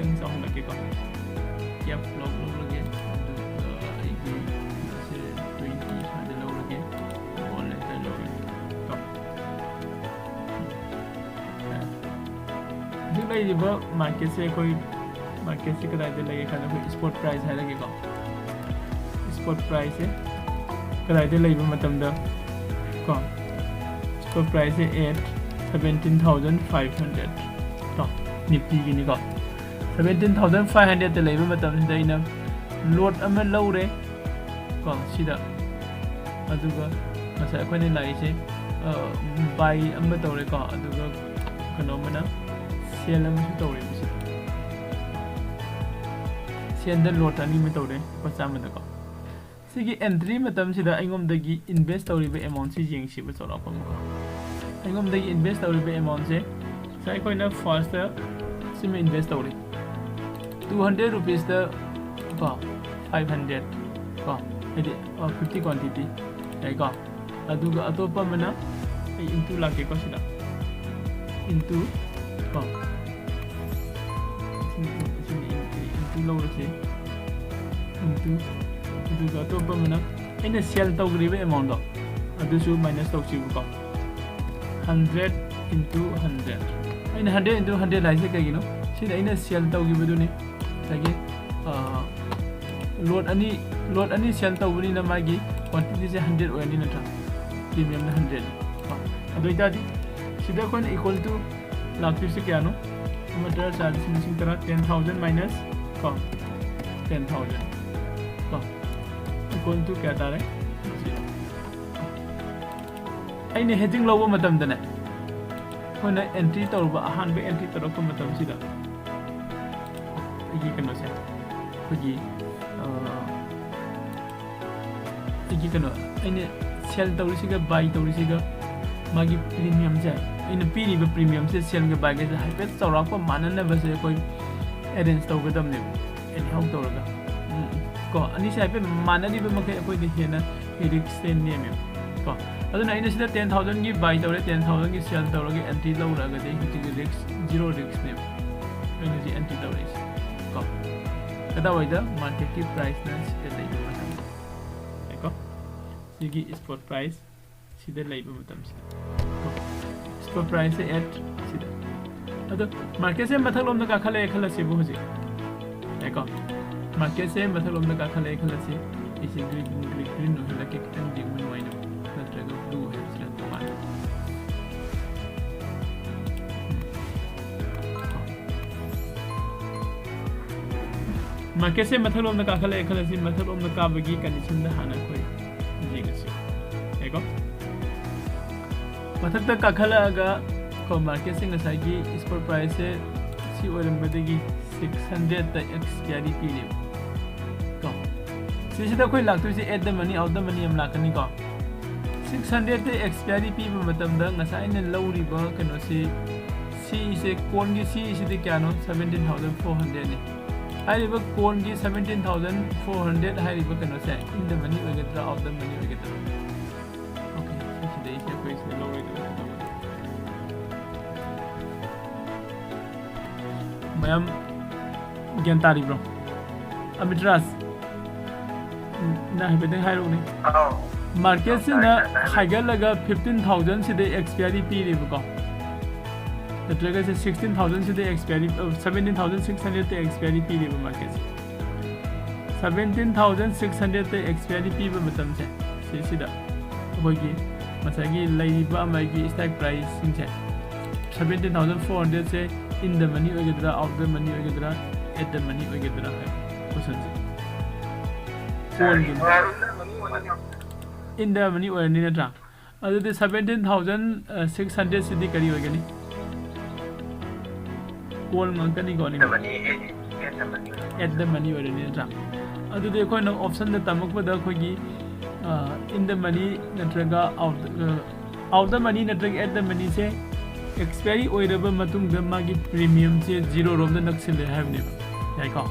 ꯈꯤꯇꯪ ꯆꯥꯎꯍꯜꯂꯛꯀꯦꯀꯣ꯫ ꯀꯦꯞ ꯂꯣꯛ ꯂꯧꯔꯒꯦ, ꯑꯗꯨꯒ ꯑꯩꯒꯤ ꯁꯦ ꯇ꯭ꯋꯦꯟꯇꯤ ꯁ꯭ꯋꯥꯏꯗ ꯂꯧꯔꯒꯦ, ꯑꯣꯟꯂꯥꯏꯟꯗ ꯂꯧꯔꯒꯦ ꯀꯣ꯫ ꯍꯧꯖꯤꯛ ꯂꯩꯔꯤꯕ ꯃꯥꯔꯀꯦꯠꯁꯦ, ꯑꯩꯈꯣꯏ ꯃꯥꯔꯀꯦꯠꯁꯦ ꯀꯗꯥꯏꯗ ꯂꯩꯒꯦ ꯈꯟꯗ ꯑꯩꯈꯣꯏ ꯁ꯭ꯄꯣꯠ ꯄ꯭ꯔꯥꯏꯁ ꯍꯥꯏꯔꯒꯦꯀꯣ꯫ ꯁ꯭ꯄꯣꯠ ꯄ꯭ꯔꯥꯏꯁꯁꯦ ꯀꯗꯥꯏꯗ ꯂꯩꯕ ꯃꯇꯝꯗ ꯀꯣ, ꯁ꯭ꯄꯣꯠ ꯄ꯭ꯔꯥꯏꯁꯁꯦ at seventeen thousand five hundred ꯀꯣ, ꯅꯤꯐꯇꯤꯒꯤꯅꯤꯀꯣ꯫ Seventeen thousand five hundredꯇ ꯂꯩꯕ ꯃꯇꯝꯁꯤꯗ ꯑꯩꯅ ꯂꯣꯠ ꯑꯃ ꯂꯧꯔꯦ ꯀꯣ, ꯁꯤꯗ꯫ ꯑꯗꯨꯒ ꯉꯁꯥꯏ ꯑꯩꯈꯣꯏꯅ ꯂꯥꯛꯏꯁꯦ, ꯕꯥꯏ ꯑꯃ ꯇꯧꯔꯦꯀꯣ, ꯑꯗꯨꯒ ꯀꯩꯅꯣ ꯑꯃꯅ ꯁꯦꯜ ꯑꯃꯁꯨ ꯇꯧꯔꯦ꯫ ꯃꯁꯤꯗ ꯁꯦꯜꯗ ꯂꯣꯠ ꯑꯅꯤ ꯑꯃ ꯇꯧꯔꯦ, ꯂꯨꯄꯥ ꯆꯥꯝꯃꯗꯀꯣ꯫ ꯁꯤꯒꯤ ꯑꯦꯟꯇ꯭ꯔꯤ ꯃꯇꯝꯁꯤꯗ ꯑꯩꯉꯣꯟꯗꯒꯤ ꯏꯟꯚꯦꯁ ꯇꯧꯔꯤꯕ ꯑꯦꯃꯥꯎꯟꯁꯤ ꯌꯦꯡꯁꯤꯕ, ꯆꯥꯎꯔꯥꯛꯄ ꯑꯃꯀꯣ꯫ ꯑꯩꯉꯣꯟꯗꯒꯤ ꯏꯟꯚꯦꯁ ꯇꯧꯔꯤꯕ ꯑꯦꯃꯥꯎꯟꯁꯦ ꯉꯁꯥꯏ ꯑꯩꯈꯣꯏꯅ ꯐꯥꯔꯁꯇ ꯁꯤꯃ ꯏꯟꯚꯦꯁ ꯇꯧꯔꯤ, two hundred rupeesꯇ ꯀꯣ, five hundred ꯀꯣ, ꯍꯥꯏꯗꯤ fifty quantity ꯌꯥꯏꯀꯣ꯫ ꯑꯗꯨꯒ ꯑꯇꯣꯞꯄ ꯑꯃꯅ ꯑꯩ into ꯂꯥꯛꯀꯦꯀꯣ, ꯁꯤꯗ into ꯀꯣ, ꯁꯤꯅ into ꯂꯧꯔꯁꯦ, into꯫ ꯑꯗꯨꯒ ꯑꯇꯣꯞꯄ ꯑꯃꯅ ꯑꯩꯅ ꯁꯦꯜ ꯇꯧꯈ꯭ꯔꯤꯕ ꯑꯦꯃꯥꯎꯟꯗꯣ ꯑꯗꯨꯁꯨ ꯃꯥꯏꯅꯁ ꯇꯧꯁꯤꯕꯀꯣ꯫ Hundred into hundred꯫ ꯑꯩꯅ hundred into hundred ꯍꯥꯏꯁꯦ ꯀꯩꯒꯤꯅꯣ? ꯁꯤꯗ ꯑꯩꯅ ꯁꯦꯜ ꯇꯧꯈꯤꯕꯗꯨꯅꯤ꯫ ꯉꯁꯥꯏꯒꯤ, ꯑ, ꯂꯣꯠ ꯑꯅꯤ, ꯂꯣꯠ ꯑꯅꯤ ꯁꯦꯜ ꯇꯧꯕꯅꯤꯅ ꯃꯥꯒꯤ ꯀ꯭ꯋꯥꯟꯇꯤꯇꯤꯁꯦ hundred ꯑꯣꯏꯔꯅꯤ ꯅꯠꯇ꯭ꯔꯥ? ꯄ꯭ꯔꯤꯃꯤꯌꯝꯅ hundred꯫ ꯀꯣ, ꯑꯗꯨ ꯑꯣꯏꯇꯥꯔꯗꯤ ꯁꯤꯗ ꯑꯩꯈꯣꯏꯅ equal to ꯂꯥꯛꯇꯣꯏꯁꯦ ꯀꯌꯥꯅꯣ? ꯑꯃ ꯇꯔꯥ ꯆꯥꯔꯗꯤ ꯂꯤꯁꯤꯡ ꯇꯔꯥ, ten thousand minus ꯀꯣ, ten thousand ꯀꯣ, equal to ꯀꯌꯥ ꯇꯥꯔꯦ? ꯑꯩꯅ ꯍꯦꯗꯤꯡ ꯂꯧꯕ ꯃꯇꯝꯗꯅꯦ, ꯑꯩꯈꯣꯏꯅ ꯑꯦꯟꯇ꯭ꯔꯤ ꯇꯧꯔꯨꯕ, ꯑꯍꯥꯟꯕ ꯑꯦꯟꯇ꯭ꯔꯤ ꯇꯧꯔꯛꯄ ꯃꯇꯝꯁꯤꯗ ꯑꯩꯒꯤ ꯀꯩꯅꯣꯁꯦ, ꯑꯩꯈꯣꯏꯒꯤ ꯑꯩꯒꯤ ꯀꯩꯅꯣ, ꯑꯩꯅ ꯁꯦꯜ ꯇꯧꯔꯤꯁꯤꯒ ꯕꯥꯏ ꯇꯧꯔꯤꯁꯤꯒ ꯃꯥꯒꯤ ꯄ꯭ꯔꯤꯃꯤꯌꯝꯁꯦ, ꯑꯩꯅ ꯄꯤꯔꯤꯕ ꯄ꯭ꯔꯤꯃꯤꯌꯝꯁꯦ ꯁꯦꯜꯒ ꯕꯥꯏꯒꯁꯦ ꯍꯥꯏꯐꯦꯠ ꯆꯥꯎꯔꯥꯛꯄ ꯃꯥꯟꯅꯅꯕꯁꯦ ꯑꯩꯈꯣꯏ ꯑꯦꯔꯦꯟꯖ ꯇꯧꯒꯗꯕꯅꯦꯕ, ꯑꯦꯅꯤꯍꯥꯎ ꯇꯧꯔꯒ꯫ ꯎꯝ, ꯀꯣ, ꯑꯅꯤꯁꯦ ꯍꯥꯏꯐꯦꯠ ꯃꯥꯟꯅꯔꯤꯕ ꯃꯈꯩ ꯑꯩꯈꯣꯏꯗ ꯍꯦꯟꯅ ꯔꯤꯛꯁꯁꯦ ꯅꯦꯝꯃꯦꯕ꯫ ꯀꯣ, ꯑꯗꯨꯅ ꯑꯩꯅ ꯁꯤꯗ ꯇꯦꯟ ꯊꯥꯎꯖꯟꯒꯤ ꯕꯥꯏ ꯇꯧꯔꯦ, ꯇꯦꯟ ꯊꯥꯎꯖꯟꯒꯤ ꯁꯦꯜ ꯇꯧꯔꯒ ꯑꯦꯟꯇ꯭ꯔꯤ ꯂꯧꯔꯛꯑꯒꯗꯤ ꯍꯧꯖꯤꯛꯀꯤ ꯔꯤꯛꯁ, ꯖꯤꯔꯣ ꯔꯤꯛꯁꯅꯦꯕ ꯑꯩꯅ ꯍꯧꯖꯤꯛ ꯑꯦꯟꯇ꯭ꯔꯤ ꯇꯧꯔꯛꯏꯁꯦ꯫ ꯀꯣ, ꯀꯗꯥꯏꯋꯥꯏꯗ? ꯃꯥꯔꯀꯦꯠꯀꯤ ꯄ꯭ꯔꯥꯏꯁꯅ ꯁꯤꯗ ꯂꯩꯕ ꯃꯇꯝꯗ꯫ ꯀꯣ, ꯁꯤꯒꯤ ꯁ꯭ꯄꯣꯠ ꯄ꯭ꯔꯥꯏꯁ ꯁꯤꯗ ꯂꯩꯕ ꯃꯇꯝꯁꯤꯗ꯫ ꯀꯣ, ꯁ꯭ꯄꯣꯠ ꯄ꯭ꯔꯥꯏꯁꯁꯦ ꯑꯦꯠ ꯁꯤꯗ꯫ ꯑꯗꯣ ꯃꯥꯔꯀꯦꯠꯁꯦ ꯃꯊꯛꯂꯣꯝꯗ ꯀꯥꯈꯠꯂꯛꯑꯦ ꯈꯜꯂꯁꯤꯕ ꯍꯧꯖꯤꯛ꯫ ꯌꯥꯏꯀꯣ? ꯃꯥꯔꯀꯦꯠꯁꯦ ꯃꯊꯛꯂꯣꯝꯗ ꯀꯥꯈꯠꯂꯛꯑꯦ ꯈꯜꯂꯁꯤ꯫ ꯑꯩꯁꯦ ꯒ꯭ꯔꯤꯟ, ꯒ꯭ꯔꯤꯟ, ꯒ꯭ꯔꯤꯟ ꯑꯣꯏꯍꯜꯂꯛꯀꯦ, ꯈꯤꯇꯪ ꯌꯦꯡꯕ ꯅꯨꯡꯉꯥꯏꯅꯕ, ꯅꯠꯇ꯭ꯔꯒ ꯕ꯭ꯂꯨ ꯍꯥꯏꯕꯁꯤꯅ ꯇꯣꯉꯥꯟꯅ꯫ ꯃꯥꯔꯀꯦꯠꯁꯦ ꯃꯊꯛꯂꯣꯝꯗ ꯀꯥꯈꯠꯂꯛꯑꯦ ꯈꯜꯂꯁꯤ, ꯃꯊꯛꯂꯣꯝꯗ ꯀꯥꯕꯒꯤ ꯀꯟꯗꯤꯁꯟꯗ ꯍꯥꯟꯅ ꯑꯩꯈꯣꯏ ꯌꯦꯡꯉꯁꯤ꯫ ꯌꯥꯏꯀꯣ? ꯃꯊꯛꯇ ꯀꯥꯈꯠꯂꯛꯑꯒ ꯀꯣ, ꯃꯥꯔꯀꯦꯠꯁꯦ ꯉꯁꯥꯏꯒꯤ ꯁ꯭ꯄꯣꯠ ꯄ꯭ꯔꯥꯏꯁꯁꯦ ꯁꯤ ꯑꯣꯏꯔꯝꯕꯗꯒꯤ ꯁꯤꯛꯁ ꯍꯟꯗ꯭ꯔꯦꯠꯇ ꯑꯦꯛꯁꯄꯤꯌꯥꯔꯤ ꯄꯤꯔꯦꯕ꯫ ꯀꯣ, ꯁꯤꯁꯤꯗ ꯑꯩꯈꯣꯏ ꯂꯥꯛꯇꯣꯏꯁꯦ at the money, out the money ꯌꯥꯝ ꯂꯥꯛꯀꯅꯤꯀꯣ꯫ ꯁꯤꯛꯁ ꯍꯟꯗ꯭ꯔꯦꯠꯇ ꯑꯦꯛꯁꯄꯤꯌꯥꯔꯤ ꯄꯤꯕ ꯃꯇꯝꯗ ꯉꯁꯥꯏ ꯑꯩꯅ ꯂꯧꯔꯤꯕ ꯀꯩꯅꯣꯁꯤ, ꯁꯤꯁꯦ ꯀꯣꯟꯒꯤ ꯁꯤꯁꯤꯗꯤ ꯀꯌꯥꯅꯣ? ꯁꯕꯦꯟꯇꯤꯟ ꯊꯥꯎꯖꯟ ꯐꯣꯔ ꯍꯟꯗ꯭ꯔꯦꯠꯅꯤ꯫ ꯍꯥꯏꯔꯤꯕ ꯀꯣꯟꯒꯤ ꯁꯕꯦꯟꯇꯤꯟ ꯊꯥꯎꯖꯟ ꯐꯣꯔ ꯍꯟꯗ꯭ꯔꯦꯠ ꯍꯥꯏꯔꯤꯕ ꯀꯩꯅꯣꯁꯦ in the money ꯑꯣꯏꯒꯗ꯭ꯔꯥ, out the money ꯑꯣꯏꯒꯗ꯭ꯔꯥ? ꯑꯣꯀꯦ, ꯁꯤꯁꯤꯗꯩꯁꯦ ꯑꯩꯈꯣꯏ ꯁꯤꯗ ꯂꯧꯔꯣꯏꯗꯕ ꯀꯩꯗꯧꯕꯅꯤ? ꯃꯌꯥꯝ ꯒ꯭ꯌꯥꯟ ꯇꯥꯔꯤꯕ꯭ꯔꯣ? ꯑꯃꯤꯠ ꯔꯥꯖ, ꯅꯪ ꯍꯥꯏꯐꯦꯠꯇꯪ ꯍꯥꯏꯔꯛꯎꯅꯦ꯫ ꯑꯧ꯫ ꯃꯥꯔꯀꯦꯠꯁꯤꯅ ꯇꯥꯏ, ꯇꯥꯏ, ꯇꯥꯏ꯫ ꯍꯥꯏꯒꯠꯂꯒ ꯐꯤꯐꯇꯤꯟ ꯊꯥꯎꯖꯟꯁꯤꯗ ꯑꯦꯛꯁꯄꯤꯌꯥꯔꯤ ꯄꯤꯔꯦꯕꯀꯣ, ꯅꯠꯇ꯭ꯔꯒꯁꯦ ꯁꯤꯛꯁꯇꯤꯟ ꯊꯥꯎꯖꯟꯁꯤꯗ ꯑꯦꯛꯁꯄꯤꯌꯥꯔꯤ, ꯑ, ꯁꯕꯦꯟꯇꯤꯟ ꯊꯥꯎꯖꯟ ꯁꯤꯛꯁ ꯍꯟꯗ꯭ꯔꯦꯠꯇ ꯑꯦꯛꯁꯄꯤꯌꯥꯔꯤ ꯄꯤꯔꯦꯕ ꯃꯥꯔꯀꯦꯠꯁꯦ꯫ ꯁꯕꯦꯟꯇꯤꯟ ꯊꯥꯎꯖꯟ ꯁꯤꯛꯁ ꯍꯟꯗ꯭ꯔꯦꯠꯇ ꯑꯦꯛꯁꯄꯤꯌꯥꯔꯤ ꯄꯤꯕ ꯃꯇꯝꯁꯦ, ꯁꯤꯁꯤꯗ ꯑꯩꯈꯣꯏꯒꯤ ꯉꯁꯥꯏꯒꯤ ꯂꯩꯔꯤꯕ ꯑꯃꯒꯤ ꯁ꯭ꯇ꯭ꯔꯥꯏꯛ ꯄ꯭ꯔꯥꯏꯁꯁꯤꯡꯁꯦ, ꯁꯕꯦꯟꯇꯤꯟ ꯊꯥꯎꯖꯟ ꯐꯣꯔ ꯍꯟꯗ꯭ꯔꯦꯠꯁꯦ in the money ꯑꯣꯏꯒꯗ꯭ꯔꯥ, out the money ꯑꯣꯏꯒꯗ꯭ꯔꯥ, at the money ꯑꯣꯏꯒꯗ꯭ꯔꯥ ꯍꯥꯏꯕ ꯀꯣꯏꯁꯟꯁꯦ꯫ ꯀꯣꯟꯒꯤ in the money ꯑꯣꯏꯔꯅꯤ ꯅꯠꯇ꯭ꯔꯥ? ꯑꯗꯨꯗꯤ ꯁꯕꯦꯟꯇꯤꯟ ꯊꯥꯎꯖꯟ ꯁꯤꯛꯁ ꯍꯟꯗ꯭ꯔꯦꯠꯁꯤꯗꯤ ꯀꯔꯤ ꯑꯣꯏꯒꯅꯤ? ꯀꯣꯟ ꯉꯥꯛꯇꯅꯤꯀꯣ, ꯑꯅꯤꯃꯛ꯫ At the money ꯑꯣꯏꯔꯅꯤ ꯅꯠꯇ꯭ꯔꯥ? ꯑꯗꯨꯗꯤ ꯑꯩꯈꯣꯏꯅ option ꯗ ꯇꯝꯃꯛꯄꯗ ꯑꯩꯈꯣꯏꯒꯤ in the money ꯅꯠꯇ꯭ꯔꯒ out the money ꯅꯠꯇ꯭ꯔꯒ at the money say expiry ꯑꯣꯏꯔꯕ ꯃꯇꯨꯡꯗ ꯃꯥꯒꯤ premium ꯁꯦ zero ꯔꯣꯝꯗ ꯅꯛꯁꯤꯜꯂꯦ ꯍꯥꯏꯕꯅꯦꯕ꯫ ꯌꯥꯏꯀꯣ?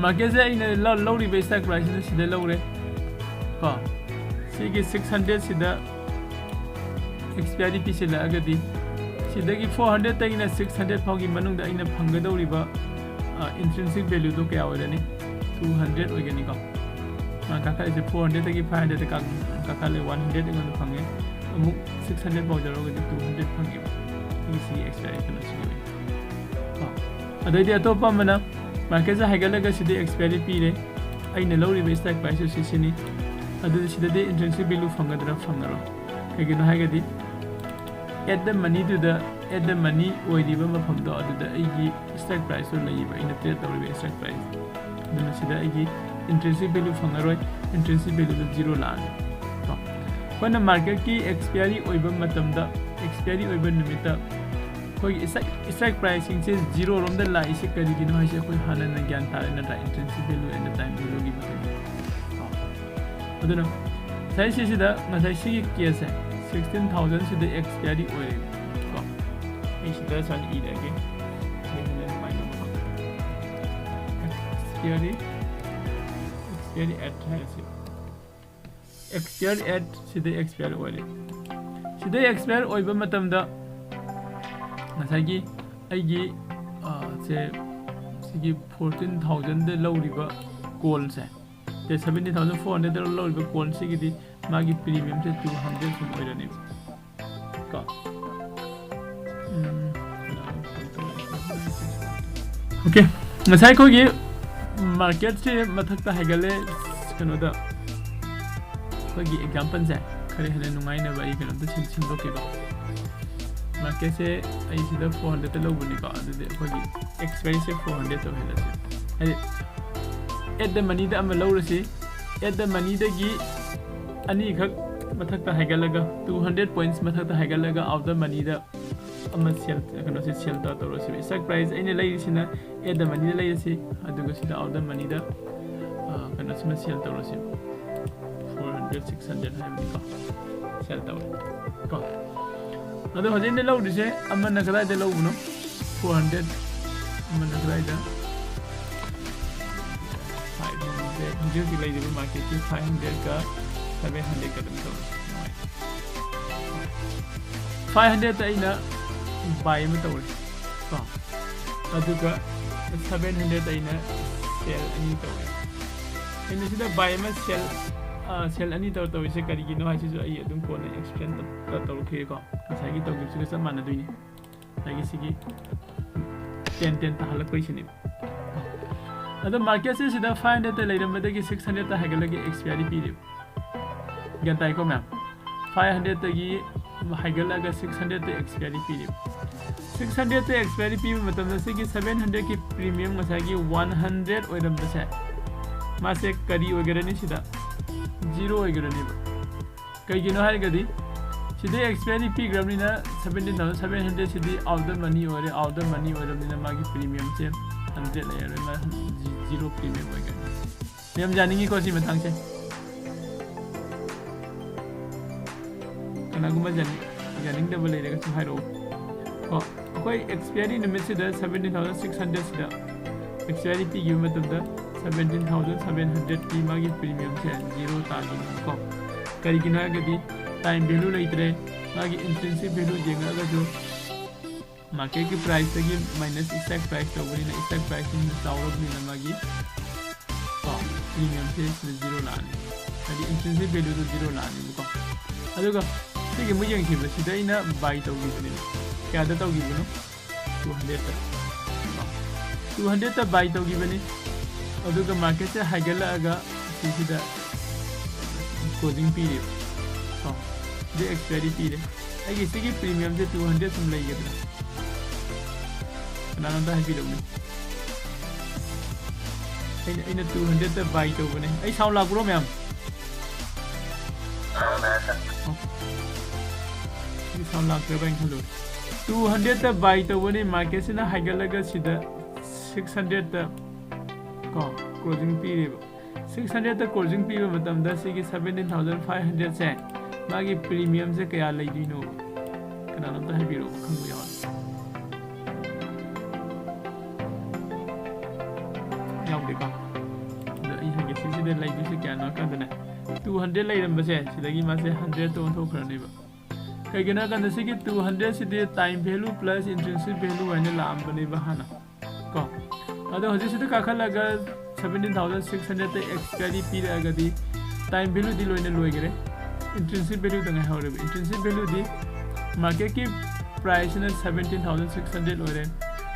Market ꯁꯦ ꯑꯩꯅ ꯂꯧꯔꯤꯕ strike price ꯁꯤꯅ ꯁꯤꯗ ꯂꯧꯔꯦ ꯀꯣ꯫ ꯁꯤꯒꯤ six hundred ꯁꯤꯗ expiry ꯄꯤꯁꯤꯜꯂꯛꯑꯒꯗꯤ, ꯁꯤꯗꯒꯤ four hundred ꯇꯒꯤꯅ six hundred ꯐꯥꯎꯒꯤ ꯃꯅꯨꯡꯗ ꯑꯩꯅ ꯐꯪꯒꯗꯧꯔꯤꯕ intrinsic value ꯗꯣ ꯀꯌꯥ ꯑꯣꯏꯔꯅꯤ? Two hundred ꯑꯣꯏꯒꯅꯤꯀꯣ꯫ ꯃꯥ ꯀꯥꯈꯠꯂꯤꯁꯦ four hundred ꯇꯒꯤ five hundred ꯀꯥꯈꯠꯂꯦ, one hundred ꯑꯩꯉꯣꯟꯗ ꯐꯪꯉꯦ꯫ ꯑꯃꯨꯛ six hundred ꯐꯥꯎ ꯌꯧꯔꯒꯗꯤ two hundred ꯐꯪꯉꯦꯕ꯫ ꯁꯤꯒꯤ expiry ꯀꯩꯅꯣꯁꯤꯒꯤ ꯑꯣꯏꯅ ꯀꯣ꯫ ꯑꯗꯩꯗꯤ ꯑꯇꯣꯞꯄ ꯑꯃꯅ market ꯁꯦ ꯍꯥꯏꯒꯠꯂꯒ ꯁꯤꯗ expiry ꯄꯤꯔꯦ, ꯑꯩꯅ ꯂꯧꯔꯤꯕ strike price ꯁꯨ ꯁꯤꯁꯤꯅꯤ꯫ ꯑꯗꯨꯗꯤ ꯁꯤꯗꯗꯤ intrinsic value ꯐꯪꯒꯗ꯭ꯔꯥ? ꯐꯪꯉꯔꯣꯏ꯫ ꯀꯩꯒꯤꯅꯣ ꯍꯥꯏꯔꯒꯗꯤ at the money ꯗꯨꯗ, at the money ꯑꯣꯏꯔꯤꯕ ꯃꯐꯝꯗꯣ ꯑꯗꯨꯗ ꯑꯩꯒꯤ strike price ꯇꯣ ꯂꯩꯌꯦꯕ, ꯑꯩꯅ trade ꯇꯧꯔꯤꯕ strike price꯫ ꯑꯗꯨꯅ ꯁꯤꯗ ꯑꯩꯒꯤ intrinsic value ꯐꯪꯉꯔꯣꯏ, intrinsic value ꯗꯣ zero ꯂꯥꯛꯑꯅꯤ ꯀꯣ꯫ ꯑꯩꯈꯣꯏꯅ market ꯀꯤ expiry ꯑꯣꯏꯕ ꯃꯇꯝꯗ, expiry ꯑꯣꯏꯕ ꯅꯨꯃꯤꯠꯇ ꯑꯩꯈꯣꯏꯒꯤ strike price ꯁꯤꯡꯁꯦ zero ꯔꯣꯝꯗ ꯂꯥꯛꯏꯁꯦ ꯀꯔꯤꯒꯤꯅꯣ ꯍꯥꯏꯁꯦ ꯑꯩꯈꯣꯏ ꯍꯥꯟꯅꯅ ꯒ꯭ꯌꯥꯟ ꯇꯥꯔꯦ ꯅꯠꯇ꯭ꯔꯥ? Intrinsic value and the time value ꯒꯤ ꯃꯇꯨꯡ ꯏꯟꯅ꯫ ꯑꯗꯨꯅ ꯉꯁꯥꯏ ꯁꯤꯁꯤꯗ, ꯉꯁꯥꯏ ꯁꯤꯒꯤ case ꯁꯦ sixteen thousand ꯁꯤꯗ expiry ꯑꯣꯏꯔꯦ ꯀꯣ꯫ ꯑꯩ ꯁꯤꯗ ꯁꯨꯃꯥꯏꯅ ꯏꯔꯒꯦ꯫ ꯑꯩ ꯍꯣꯔꯦꯟ ꯀꯃꯥꯏꯅ ꯇꯧꯕꯅꯣ? Expiry, expiry at ꯍꯥꯏꯔꯁꯤ꯫ Expire at ꯁꯤꯗ expire ꯑꯣꯏꯔꯦ꯫ ꯁꯤꯗ expire ꯑꯣꯏꯕ ꯃꯇꯝꯗ ꯉꯁꯥꯏꯒꯤ ꯑꯩꯒꯤ, ꯑ, ꯁꯦ, ꯁꯤꯒꯤ fourteen thousand ꯗ ꯂꯧꯔꯤꯕ call ꯁꯦ, ꯁꯦ, seventeen thousand four hundred ꯗ ꯂꯧꯔꯤꯕ call ꯁꯤꯒꯤꯗꯤ ꯃꯥꯒꯤ premium ꯁꯦ two hundred ꯁꯨꯝ ꯑꯣꯏꯔꯅꯦꯕ꯫ ꯀꯣ꯫ ꯎꯝ꯫ OK, ꯉꯁꯥꯏ ꯑꯩꯈꯣꯏꯒꯤ market ꯁꯦ ꯃꯊꯛꯇ ꯍꯥꯏꯒꯠꯂꯦ, ꯀꯩꯅꯣꯗ, ꯑꯩꯈꯣꯏꯒꯤ example ꯁꯦ ꯈꯔ ꯍꯦꯟꯅ ꯅꯨꯡꯉꯥꯏꯅꯕ ꯑꯩ ꯀꯩꯅꯣꯝꯇ ꯁꯦꯝ-, ꯁꯦꯝꯗꯣꯛꯀꯦꯕ꯫ Market ꯁꯦ ꯑꯩ ꯁꯤꯗ four hundred ꯇ ꯂꯧꯕꯅꯤꯀꯣ, ꯑꯗꯨꯗꯤ ꯑꯩꯈꯣꯏꯒꯤ expiry ꯁꯦ four hundred ꯇꯧꯍꯜꯂꯁꯦ꯫ ꯍꯥꯏꯗꯤ, at the money ꯗ ꯑꯃ ꯂꯧꯔꯁꯤ, at the money ꯗꯒꯤ ꯑꯅꯤꯈꯛ ꯃꯊꯛꯇ ꯍꯥꯏꯒꯠꯂꯒ, two hundred points ꯃꯊꯛꯇ ꯍꯥꯏꯒꯠꯂꯒ out of money ꯗ ꯑꯃ sell, ꯀꯩꯅꯣꯁꯦ sell ꯇꯧꯔꯁꯤ꯫ Strike price ꯑꯩꯅ ꯂꯩꯔꯤꯁꯤꯅ at the money ꯗ ꯂꯩꯔꯁꯤ, ꯑꯗꯨꯒ ꯁꯤꯗ out of money ꯗ, ꯑ, ꯀꯩꯅꯣꯁꯤꯃ sell ꯇꯧꯔꯁꯤ꯫ Four hundred, six hundred ꯍꯥꯏꯕꯅꯤꯀꯣ, sell ꯇꯧꯔꯦ ꯀꯣ꯫ ꯑꯗꯣ ꯍꯧꯖꯤꯛ ꯑꯩꯅ ꯂꯧꯗꯣꯏꯁꯦ ꯑꯃꯅ ꯀꯗꯥꯏꯗ ꯂꯧꯕꯅꯣ? Four hundred, ꯑꯃꯅ ꯀꯗꯥꯏꯗ? Five hundred꯫ ꯍꯧꯖꯤꯛ ꯍꯧꯖꯤꯛ ꯂꯩꯔꯤꯕ market ꯁꯤ five hundred ꯀ seven hundred ꯀ ꯑꯗꯨꯝ ꯇꯧꯔꯦ꯫ Five hundred ꯇ ꯑꯩꯅ buy ꯑꯃ ꯇꯧꯔꯦ ꯀꯣ, ꯑꯗꯨꯒ seven hundred ꯇ ꯑꯩꯅ sell ꯑꯅꯤ ꯇꯧꯔꯦ꯫ ꯑꯩꯅ ꯁꯤꯗ buy ꯑꯃ sell, ꯑ, sell ꯑꯅꯤ ꯇꯧꯔ ꯇꯧꯔꯤꯁꯦ ꯀꯔꯤꯒꯤꯅꯣ ꯍꯥꯏꯁꯤꯁꯨ ꯑꯩ ꯑꯗꯨꯝ ꯀꯣꯟꯅ explain ꯇꯧ-, ꯇꯧꯔꯛꯈꯤꯒꯦꯀꯣ꯫ ꯉꯁꯥꯏꯒꯤ ꯇꯧꯈꯤꯕꯁꯤꯒ ꯆꯞ ꯃꯥꯟꯅꯗꯣꯏꯅꯤ꯫ ꯉꯁꯥꯏꯒꯤ ꯁꯤꯒꯤ ten ten ꯇꯥꯍꯜꯂꯛꯄꯩꯁꯤꯅꯦꯕ꯫ ꯑꯗꯣ market ꯁꯦ ꯁꯤꯗ five hundred ꯇ ꯂꯩꯔꯝꯕꯗꯒꯤ six hundred ꯇ ꯍꯥꯏꯒꯠꯂꯒ expiry ꯄꯤꯔꯦꯕ꯫ ꯒ꯭ꯌꯥꯟ ꯇꯥꯏꯀꯣ ꯃꯌꯥꯝ? Five hundred ꯇꯒꯤ ꯍꯥꯏꯒꯠꯂꯒ six hundred ꯇ expiry ꯄꯤꯔꯦꯕ꯫ Six hundred ꯇ expiry ꯄꯤꯕ ꯃꯇꯝꯗ ꯁꯤꯒꯤ seven hundred ꯀꯤ premium ꯉꯁꯥꯏꯒꯤ one hundred ꯑꯣꯏꯔꯝꯕꯁꯦ, ꯃꯥꯁꯦ ꯀꯔꯤ ꯑꯣꯏꯒꯔꯅꯤ? ꯁꯤꯗ zero ꯑꯣꯏꯒꯔꯅꯦꯕ꯫ ꯀꯩꯒꯤꯅꯣ ꯍꯥꯏꯔꯒꯗꯤ ꯁꯤꯗ expiry ꯄꯤꯈ꯭ꯔꯕꯅꯤꯅ seventeen thousand seven hundred CD out of money ꯑꯣꯏꯔꯦ꯫ Out of money ꯑꯣꯏꯔꯕꯅꯤꯅ ꯃꯥꯒꯤ premium ꯁꯦ hundred ꯂꯩꯔꯔꯣꯏ, ꯃꯥ zero premium ꯑꯣꯏꯒꯅꯤ꯫ ꯃꯌꯥꯝ ꯌꯥꯅꯤꯡꯉꯤꯀꯣ ꯁꯤ ꯃꯇꯥꯡꯁꯦ? ꯀꯅꯥꯒꯨꯝꯕ ꯌꯥꯅꯤꯡ-, ꯌꯥꯅꯤꯡꯗꯕ ꯂꯩꯔꯒꯁꯨ ꯍꯥꯏꯔꯛꯑꯣ꯫ ꯀꯣ, ꯑꯩꯈꯣꯏ expiry ꯅꯨꯃꯤꯠꯁꯤꯗ seventeen thousand six hundred ꯁꯤꯗ expiry ꯄꯤꯈꯤꯕ ꯃꯇꯝꯗ seventeen thousand seven hundred ꯀꯤ ꯃꯥꯒꯤ premium ꯁꯦ zero ꯇꯥꯈꯤꯕꯅꯤꯀꯣ꯫ ꯀꯔꯤꯒꯤꯅꯣ ꯍꯥꯏꯔꯒꯗꯤ time value ꯂꯩꯇ꯭ꯔꯦ꯫ ꯃꯥꯒꯤ intrinsic value ꯌꯦꯡꯉꯛꯑꯒꯁꯨ market ꯀꯤ price ꯇꯒꯤ minus strike price ꯇꯧꯕꯅꯤꯅ, strike price ꯁꯤꯅ ꯆꯥꯎꯔꯕꯅꯤꯅ ꯃꯥꯒꯤ, ꯀꯣ, premium ꯁꯦ ꯁꯤꯗ zero ꯂꯥꯛꯑꯅꯤ, ꯍꯥꯏꯗꯤ intrinsic value ꯗꯣ zero ꯂꯥꯛꯑꯅꯤꯕꯀꯣ꯫ ꯑꯗꯨꯒ ꯁꯤꯒꯤ ꯑꯃꯨꯛ ꯌꯦꯡꯁꯤꯕ, ꯁꯤꯗ ꯑꯩꯅ buy ꯇꯧꯈꯤꯕꯅꯦꯕ꯫ ꯀꯌꯥꯗ ꯇꯧꯈꯤꯕꯅꯣ? Two hundred ꯇ꯫ Two hundred ꯇ buy ꯇꯧꯈꯤꯕꯅꯤ꯫ ꯑꯗꯨꯒ market ꯁꯦ ꯍꯥꯏꯒꯠꯂꯛꯑꯒ ꯁꯤꯁꯤꯗ closing ꯄꯤꯔꯦꯕ꯫ ꯀꯣ, ꯁꯤꯗ expiry ꯄꯤꯔꯦ꯫ ꯑꯩꯒꯤ ꯁꯤꯒꯤ premium ꯁꯦ two hundred ꯁꯨꯝ ꯂꯩꯒꯗ꯭ꯔꯥ? ꯀꯅꯥꯅꯣꯝꯇ ꯍꯥꯏꯕꯤꯔꯛꯎꯅꯦ꯫ ꯑꯩꯅ, ꯑꯩꯅ two hundred ꯇ buy ꯇꯧꯕꯅꯦ꯫ ꯑꯩ sound ꯂꯥꯛꯄ꯭ꯔꯣ ꯃꯌꯥꯝ? ꯁꯤ ꯁꯥꯎꯟ ꯂꯥꯛꯇ꯭ꯔꯕ ꯍꯥꯏꯅ ꯈꯜꯂꯨꯔꯦ꯫ ꯇꯨ ꯍꯟꯗ꯭ꯔꯦꯗꯇ ꯕꯥꯏ ꯇꯧꯕꯅꯤ, ꯃꯥꯔꯀꯦꯠꯁꯤꯅ ꯍꯥꯏꯒꯠꯂꯒ ꯁꯤꯗ ꯁꯤꯛꯁ ꯍꯟꯗ꯭ꯔꯦꯗꯇ ꯀꯣ ꯀ꯭ꯂꯣꯖꯤꯡ ꯄꯤꯔꯦꯕ꯫ ꯁꯤꯛꯁ ꯍꯟꯗ꯭ꯔꯦꯗꯇ ꯀ꯭ꯂꯣꯖꯤꯡ ꯄꯤꯕ ꯃꯇꯝꯗ ꯁꯤꯒꯤ ꯁꯕꯦꯟꯇꯤꯟ ꯊꯥꯎꯖꯟ ꯐꯥꯏꯚ ꯍꯟꯗ꯭ꯔꯦꯗꯁꯦ ꯃꯥꯒꯤ ꯄ꯭ꯔꯤꯃꯤꯌꯝꯁꯦ ꯀꯌꯥ ꯂꯩꯗꯣꯏꯅꯣ? ꯀꯅꯥꯅꯣꯝꯇ ꯍꯥꯏꯕꯤꯔꯛꯑꯣ, ꯈꯪꯕ ꯌꯥꯎꯔꯗꯤ꯫ ꯌꯥꯎꯗꯦꯀꯣ? ꯑꯗꯣ ꯑꯩ ꯍꯥꯏꯒꯦ, ꯁꯤꯁꯤꯗ ꯂꯩꯗꯣꯏꯁꯦ ꯀꯌꯥꯅꯣ ꯍꯥꯏ ꯀꯥꯟꯗꯅꯦ, ꯇꯨ ꯍꯟꯗ꯭ꯔꯦꯗ ꯂꯩꯔꯝꯕꯁꯦ ꯁꯤꯗꯒꯤ ꯃꯥꯁꯦ ꯍꯟꯗ꯭ꯔꯦꯗꯇ ꯑꯣꯟꯊꯣꯛꯈ꯭ꯔꯅꯦꯕ꯫ ꯀꯩꯒꯤꯅꯣ ꯍꯥꯏ ꯀꯥꯟꯗ ꯁꯤꯒꯤ two ꯍꯟꯗ꯭ꯔꯦꯗꯁꯤꯗꯤ time value plus intrinsic value ꯍꯥꯏꯅ ꯂꯥꯛꯑꯝꯕꯅꯦꯕ ꯍꯥꯟꯅ ꯀꯣ꯫ ꯑꯗꯣ ꯍꯧꯖꯤꯛꯁꯤꯗ ꯀꯥꯈꯠꯂꯒ ꯁꯕꯦꯟꯇꯤꯟ ꯊꯥꯎꯖꯟ ꯁꯤꯛꯁ ꯍꯟꯗ꯭ꯔꯦꯗꯇ ꯑꯦꯛꯁꯄꯥꯏꯔꯤ ꯄꯤꯔꯛꯑꯒꯗꯤ time valueꯗꯤ ꯂꯣꯏꯅ ꯂꯣꯏꯈꯔꯦ, intrinsic valueꯗ ꯉꯥꯏꯍꯧꯔꯦꯕ꯫ Intrinsic valueꯗꯤ marketꯀꯤ priceꯁꯤꯅ ꯁꯕꯦꯟꯇꯤꯟ ꯊꯥꯎꯖꯟ ꯁꯤꯛꯁ ꯍꯟꯗ꯭ꯔꯦꯗ ꯑꯣꯏꯔꯦ,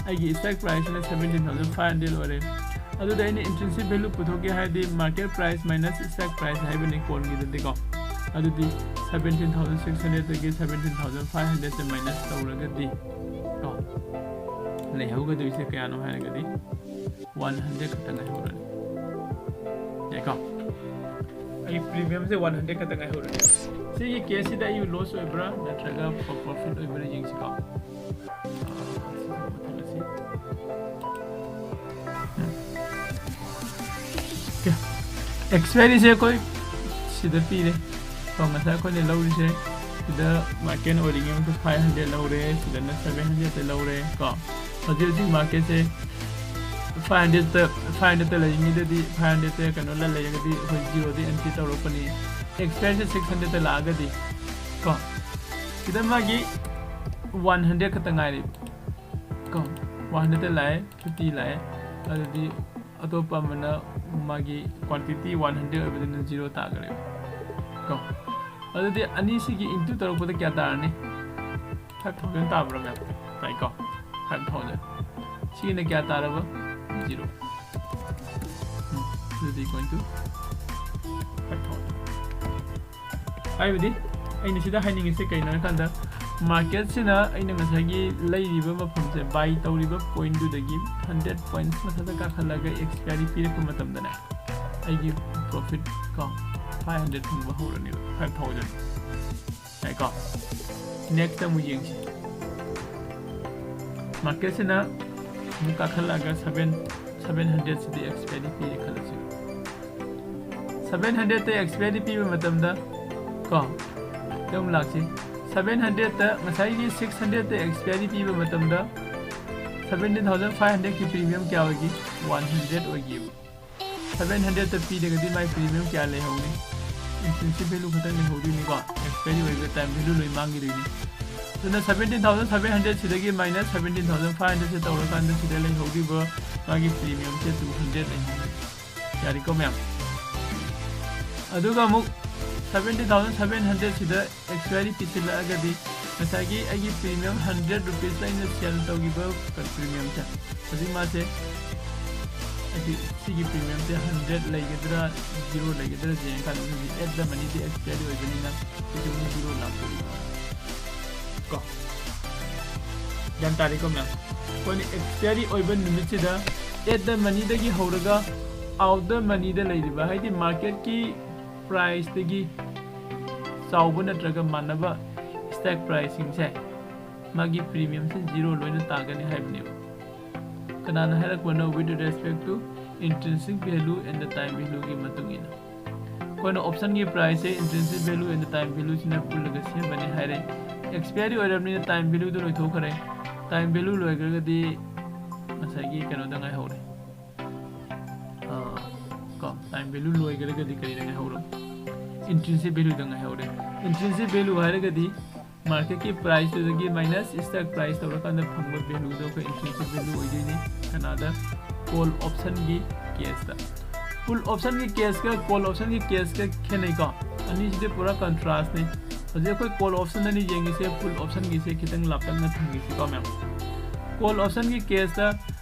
ꯑꯩꯒꯤ stock priceꯁꯤꯅ ꯁꯕꯦꯟꯇꯤꯟ ꯊꯥꯎꯖꯟ ꯐꯥꯏꯚ ꯍꯟꯗ꯭ꯔꯦꯗ ꯑꯣꯏꯔꯦ꯫ ꯑꯗꯨꯗ ꯑꯩꯅ intrinsic value ꯄꯨꯊꯣꯛꯀꯦ ꯍꯥꯏꯔꯗꯤ market price minus stock price ꯍꯥꯏꯕꯅꯤ ꯀꯣꯟꯒꯤꯗꯗꯤꯀꯣ꯫ ꯑꯗꯨꯗꯤ ꯁꯕꯦꯟꯇꯤꯟ ꯊꯥꯎꯖꯟ ꯁꯤꯛꯁ ꯍꯟꯗ꯭ꯔꯦꯗꯇꯒꯤ ꯁꯕꯦꯟꯇꯤꯟ ꯊꯥꯎꯖꯟ ꯐꯥꯏꯚ ꯍꯟꯗ꯭ꯔꯦꯗꯁꯦ minus ꯇꯧꯔꯒꯗꯤ ꯀꯣ, ꯂꯩꯍꯧꯒꯗꯣꯏꯁꯦ ꯀꯌꯥꯅꯣ ꯍꯥꯏꯔꯒꯗꯤ ꯋꯥꯟ ꯍꯟꯗ꯭ꯔꯦꯗ ꯈꯛꯇ ꯉꯥꯏꯍꯧꯔꯅꯤ꯫ ꯌꯥꯏꯀꯣ? ꯑꯩ ꯄ꯭ꯔꯤꯃꯤꯌꯝꯁꯦ ꯋꯥꯟ ꯍꯟꯗ꯭ꯔꯦꯗ ꯈꯛꯇ ꯉꯥꯏꯍꯧꯔꯅꯤ꯫ ꯁꯤꯒꯤ ꯀꯦꯁꯁꯤꯗ ꯑꯩ ꯂꯣꯁ ꯑꯣꯏꯕ꯭ꯔꯥ ꯅꯠꯇ꯭ꯔꯒ ꯄ꯭ꯔꯣꯐꯤꯠ ꯑꯣꯏꯕ꯭ꯔꯥ ꯌꯦꯡꯁꯤꯀꯣ꯫ ꯑꯦꯛꯁꯄꯥꯏꯔꯤꯁꯦ ꯑꯩꯈꯣꯏ ꯁꯤꯗ ꯄꯤꯔꯦ꯫ ꯀꯣ, ꯉꯁꯥꯏ ꯑꯩꯈꯣꯏꯅ ꯂꯧꯔꯤꯁꯦ ꯁꯤꯗ ꯃꯥꯔꯀꯦꯠ ꯑꯣꯏꯔꯤꯉꯩ ꯃꯇꯝꯗ ꯐꯥꯏꯚ ꯍꯟꯗ꯭ꯔꯦꯗ ꯂꯧꯔꯦ, ꯁꯤꯗꯅ ꯁꯕꯦꯟ ꯍꯟꯗ꯭ꯔꯦꯗꯇ ꯂꯧꯔꯦ꯫ ꯀꯣ, ꯍꯧꯖꯤꯛ ꯍꯧꯖꯤꯛ ꯃꯥꯔꯀꯦꯠꯁꯦ ꯐꯥꯏꯚ ꯍꯟꯗ꯭ꯔꯦꯗꯇ, ꯐꯥꯏꯚ ꯍꯟꯗ꯭ꯔꯦꯗꯇ ꯂꯩꯔꯤꯉꯩꯗꯗꯤ, ꯐꯥꯏꯚ ꯍꯟꯗ꯭ꯔꯦꯗꯇ ꯀꯩꯅꯣ ꯂꯩꯔꯒꯗꯤ ꯑꯩꯈꯣꯏ ꯖꯤꯔꯣꯗ ꯑꯦꯟꯇ꯭ꯔꯤ ꯇꯧꯔꯛꯄꯅꯤ꯫ ꯑꯦꯛꯁꯄꯥꯏꯔꯤꯁꯦ ꯁꯤꯛꯁ ꯍꯟꯗ꯭ꯔꯦꯗꯇ ꯂꯥꯛꯑꯒꯗꯤ ꯀꯣ, ꯁꯤꯗ ꯃꯥꯒꯤ ꯋꯥꯟ ꯍꯟꯗ꯭ꯔꯦꯗ ꯈꯛꯇ ꯉꯥꯏꯔꯦ꯫ ꯀꯣ, ꯋꯥꯟ ꯍꯟꯗ꯭ꯔꯦꯗꯇ ꯂꯥꯛꯑꯦ, ꯐꯤꯐꯇꯤ ꯂꯥꯛꯑꯦ, ꯑꯗꯨꯗꯤ ꯑꯇꯣꯞꯄ ꯑꯃꯅ ꯃꯥꯒꯤ ꯀ꯭ꯋꯥꯟꯇꯤꯇꯤ ꯋꯥꯟ ꯍꯟꯗ꯭ꯔꯦꯗ ꯑꯣꯏꯕꯗꯨꯅ ꯖꯤꯔꯣ ꯇꯥꯈ꯭ꯔꯦꯕ꯫ ꯀꯣ, ꯑꯗꯨꯗꯤ ꯑꯅꯤꯁꯤꯒꯤ into ꯇꯧꯔꯛꯄꯗ ꯀꯌꯥ ꯇꯥꯔꯅꯤ? ꯐꯥꯏꯚ ꯊꯥꯎꯖꯟ ꯇꯥꯕ꯭ꯔꯥ ꯃꯌꯥꯝ? ꯇꯥꯏꯀꯣ, ꯐꯥꯏꯚ ꯊꯥꯎꯖꯟ꯫ ꯁꯤꯒꯤꯅ ꯀꯌꯥ ꯇꯥꯔꯕ? ꯖꯤꯔꯣ꯫ ꯎꯝ, ꯑꯗꯨꯗꯤ equal to ꯐꯥꯏꯚ ꯊꯥꯎꯖꯟ꯫ ꯍꯥꯏꯕꯗꯤ ꯑꯩꯅ ꯁꯤꯗ ꯍꯥꯏꯅꯤꯡꯉꯤꯁꯦ ꯀꯩꯅꯣ ꯍꯥꯏꯀꯥꯟꯗ, ꯃꯥꯔꯀꯦꯠꯁꯤꯅ ꯑꯩꯅ ꯉꯁꯥꯏꯒꯤ ꯂꯩꯔꯤꯕ ꯃꯐꯝꯁꯦ, ꯕꯥꯏ ꯇꯧꯔꯤꯕ ꯄꯣꯏꯟꯗꯨꯗꯒꯤ ꯍꯟꯗ꯭ꯔꯦꯗ ꯄꯣꯏꯟꯠꯁ ꯃꯊꯛꯇ ꯀꯥꯈꯠꯂꯒ ꯑꯦꯛꯁꯄꯥꯏꯔꯤ ꯄꯤꯔꯛꯄ ꯃꯇꯝꯗꯅꯦ, ꯑꯩꯒꯤ ꯄ꯭ꯔꯣꯐꯤꯠ ꯀꯣ, five hundred ꯐꯪꯕ ꯍꯧꯔꯅꯦꯕ, five thousand꯫ ꯌꯥꯏꯀꯣ? Next ꯑꯃꯨꯛ ꯌꯦꯡꯁꯤ꯫ Marketꯁꯤꯅ ꯑꯃꯨꯛ ꯀꯥꯈꯠꯂꯛꯑꯒ seven, seven hundred ꯁꯤꯗꯤ expiry ꯄꯤꯔꯦ ꯈꯜꯂꯁꯤ꯫ Seven hundredꯇ expiry ꯄꯤꯕ ꯃꯇꯝꯗ ꯀꯣ, ꯑꯗꯨꯝ ꯂꯥꯛꯁꯤ꯫ Seven hundredꯇ ꯉꯁꯥꯏꯒꯤ six hundredꯇ expiry ꯄꯤꯕ ꯃꯇꯝꯗ seventeen thousand five hundredꯀꯤ premium ꯀꯌꯥ ꯑꯣꯏꯒꯦ? One hundred ꯑꯣꯏꯒꯦꯕ꯫ Seven hundredꯇ ꯄꯤꯔꯒꯗꯤ ꯃꯥꯏ premium ꯀꯌꯥ ꯂꯩꯍꯧꯅꯤ? Intrinsic value ꯈꯛꯇꯪ ꯂꯩꯍꯧꯗꯣꯏꯅꯤꯀꯣ, expiry ꯑꯣꯏꯕ time value ꯂꯣꯏ ꯃꯥꯡꯈꯤꯗꯣꯏꯅꯤ꯫ ꯑꯗꯨꯅ seventeen thousand seven hundred ꯁꯤꯗꯒꯤ minus seventeen thousand five hundred ꯁꯦ ꯇꯧꯔꯀꯥꯟꯗ ꯁꯤꯗ ꯂꯩꯍꯧꯔꯤꯕ ꯃꯥꯒꯤ premiumꯁꯦ two hundred ꯂꯩꯍꯧꯅꯤ꯫ ꯌꯥꯔꯤꯀꯣ ꯃꯌꯥꯝ? ꯑꯗꯨꯒ ꯑꯃꯨꯛ seventeen thousand seven hundred ꯁꯤꯗ expiry ꯄꯤꯁꯤꯜꯂꯛꯑꯒꯗꯤ ꯉꯁꯥꯏꯒꯤ ꯑꯩꯒꯤ premium hundred rupeesꯇ ꯑꯩꯅ sell ꯇꯧꯈꯤꯕ premiumꯁꯦ, ꯍꯧꯖꯤꯛ ꯃꯥꯁꯦ ꯍꯥꯏꯗꯤ ꯁꯤꯒꯤ premiumꯁꯦ hundred ꯂꯩꯒꯗ꯭ꯔꯥ, zero ꯂꯩꯒꯗ꯭ꯔꯥ ꯌꯦꯡꯉꯀꯥꯟꯗ ꯍꯧꯖꯤꯛ at the moneyꯗꯤ expiry ꯑꯣꯏꯕꯅꯤꯅ ꯁꯤꯁꯨ ꯑꯃꯨꯛ zero ꯂꯥꯛꯇꯣꯏꯅꯤ ꯀꯣ꯫ ꯒ꯭ꯌꯥꯟ ꯇꯥꯔꯦꯀꯣ ꯃꯌꯥꯝ? ꯑꯩꯈꯣꯏꯅ expiry ꯑꯣꯏꯕ ꯅꯨꯃꯤꯠꯁꯤꯗ at the moneyꯗꯒꯤ ꯍꯧꯔꯒ out the moneyꯗ ꯂꯩꯔꯤꯕ, ꯍꯥꯏꯗꯤ marketꯀꯤ priceꯇꯒꯤ ꯆꯥꯎꯕ ꯅꯠꯇ꯭ꯔꯒ ꯃꯥꯟꯅꯕ stock priceꯁꯤꯡꯁꯦ ꯃꯥꯒꯤ premiumꯁꯦ zero ꯂꯣꯏꯅ ꯇꯥꯒꯅꯤ ꯍꯥꯏꯕꯅꯦꯕ꯫ ꯀꯅꯥꯅ ꯍꯥꯏꯔꯛꯄꯅꯣ? With respect to intrinsic value and the time valueꯒꯤ ꯃꯇꯨꯡ ꯏꯟꯅ꯫ ꯑꯩꯈꯣꯏꯅ optionꯒꯤ priceꯁꯦ intrinsic value and the time valueꯁꯤꯅ ꯄꯨꯜꯂꯒ ꯁꯦꯝꯕꯅꯤ ꯍꯥꯏꯔꯦ꯫ Expiry ꯑꯣꯏꯔꯕꯅꯤꯅ time valueꯗꯨ ꯂꯣꯏꯊꯣꯛꯈ꯭ꯔꯦ꯫ Time value ꯂꯣꯏꯈ꯭ꯔꯒꯗꯤ ꯉꯁꯥꯏꯒꯤ ꯀꯩꯅꯣꯗ ꯉꯥꯏꯍꯧꯔꯦ꯫ ꯑꯥ, ꯀꯣ, time value ꯂꯣꯏꯈ꯭ꯔꯒꯗꯤ ꯀꯔꯤꯗ ꯉꯥꯏꯍꯧꯔꯕ? Intrinsic valueꯗ ꯉꯥꯏꯍꯧꯔꯦ꯫ Intrinsic value ꯍꯥꯏꯔꯒꯗꯤ marketꯀꯤ priceꯇꯨꯗꯒꯤ minus stock price ꯇꯧꯔꯀꯥꯟꯗ ꯐꯪꯕ valueꯗꯣ ꯑꯩꯈꯣꯏ intrinsic value ꯑꯣꯏꯗꯣꯏꯅꯤ꯫ ꯀꯅꯥꯗ? Call optionꯒꯤ caseꯇ꯫ Put optionꯒꯤ caseꯀ call optionꯒꯤ caseꯀ ꯈꯦꯠꯅꯩꯀꯣ꯫ ꯑꯅꯤꯁꯤꯗꯤ ꯄꯨꯔꯥ contrastꯅꯤ꯫ ꯍꯧꯖꯤꯛ ꯑꯩꯈꯣꯏ call optionꯗꯅꯤ ꯌꯦꯡꯉꯤꯁꯦ, put optionꯒꯤꯁꯦ ꯈꯤꯇꯪ ꯂꯥꯞꯇꯛꯅ ꯊꯝꯈꯤꯁꯤꯀꯣ ꯃꯌꯥꯝ꯫ Call optionꯒꯤ caseꯇ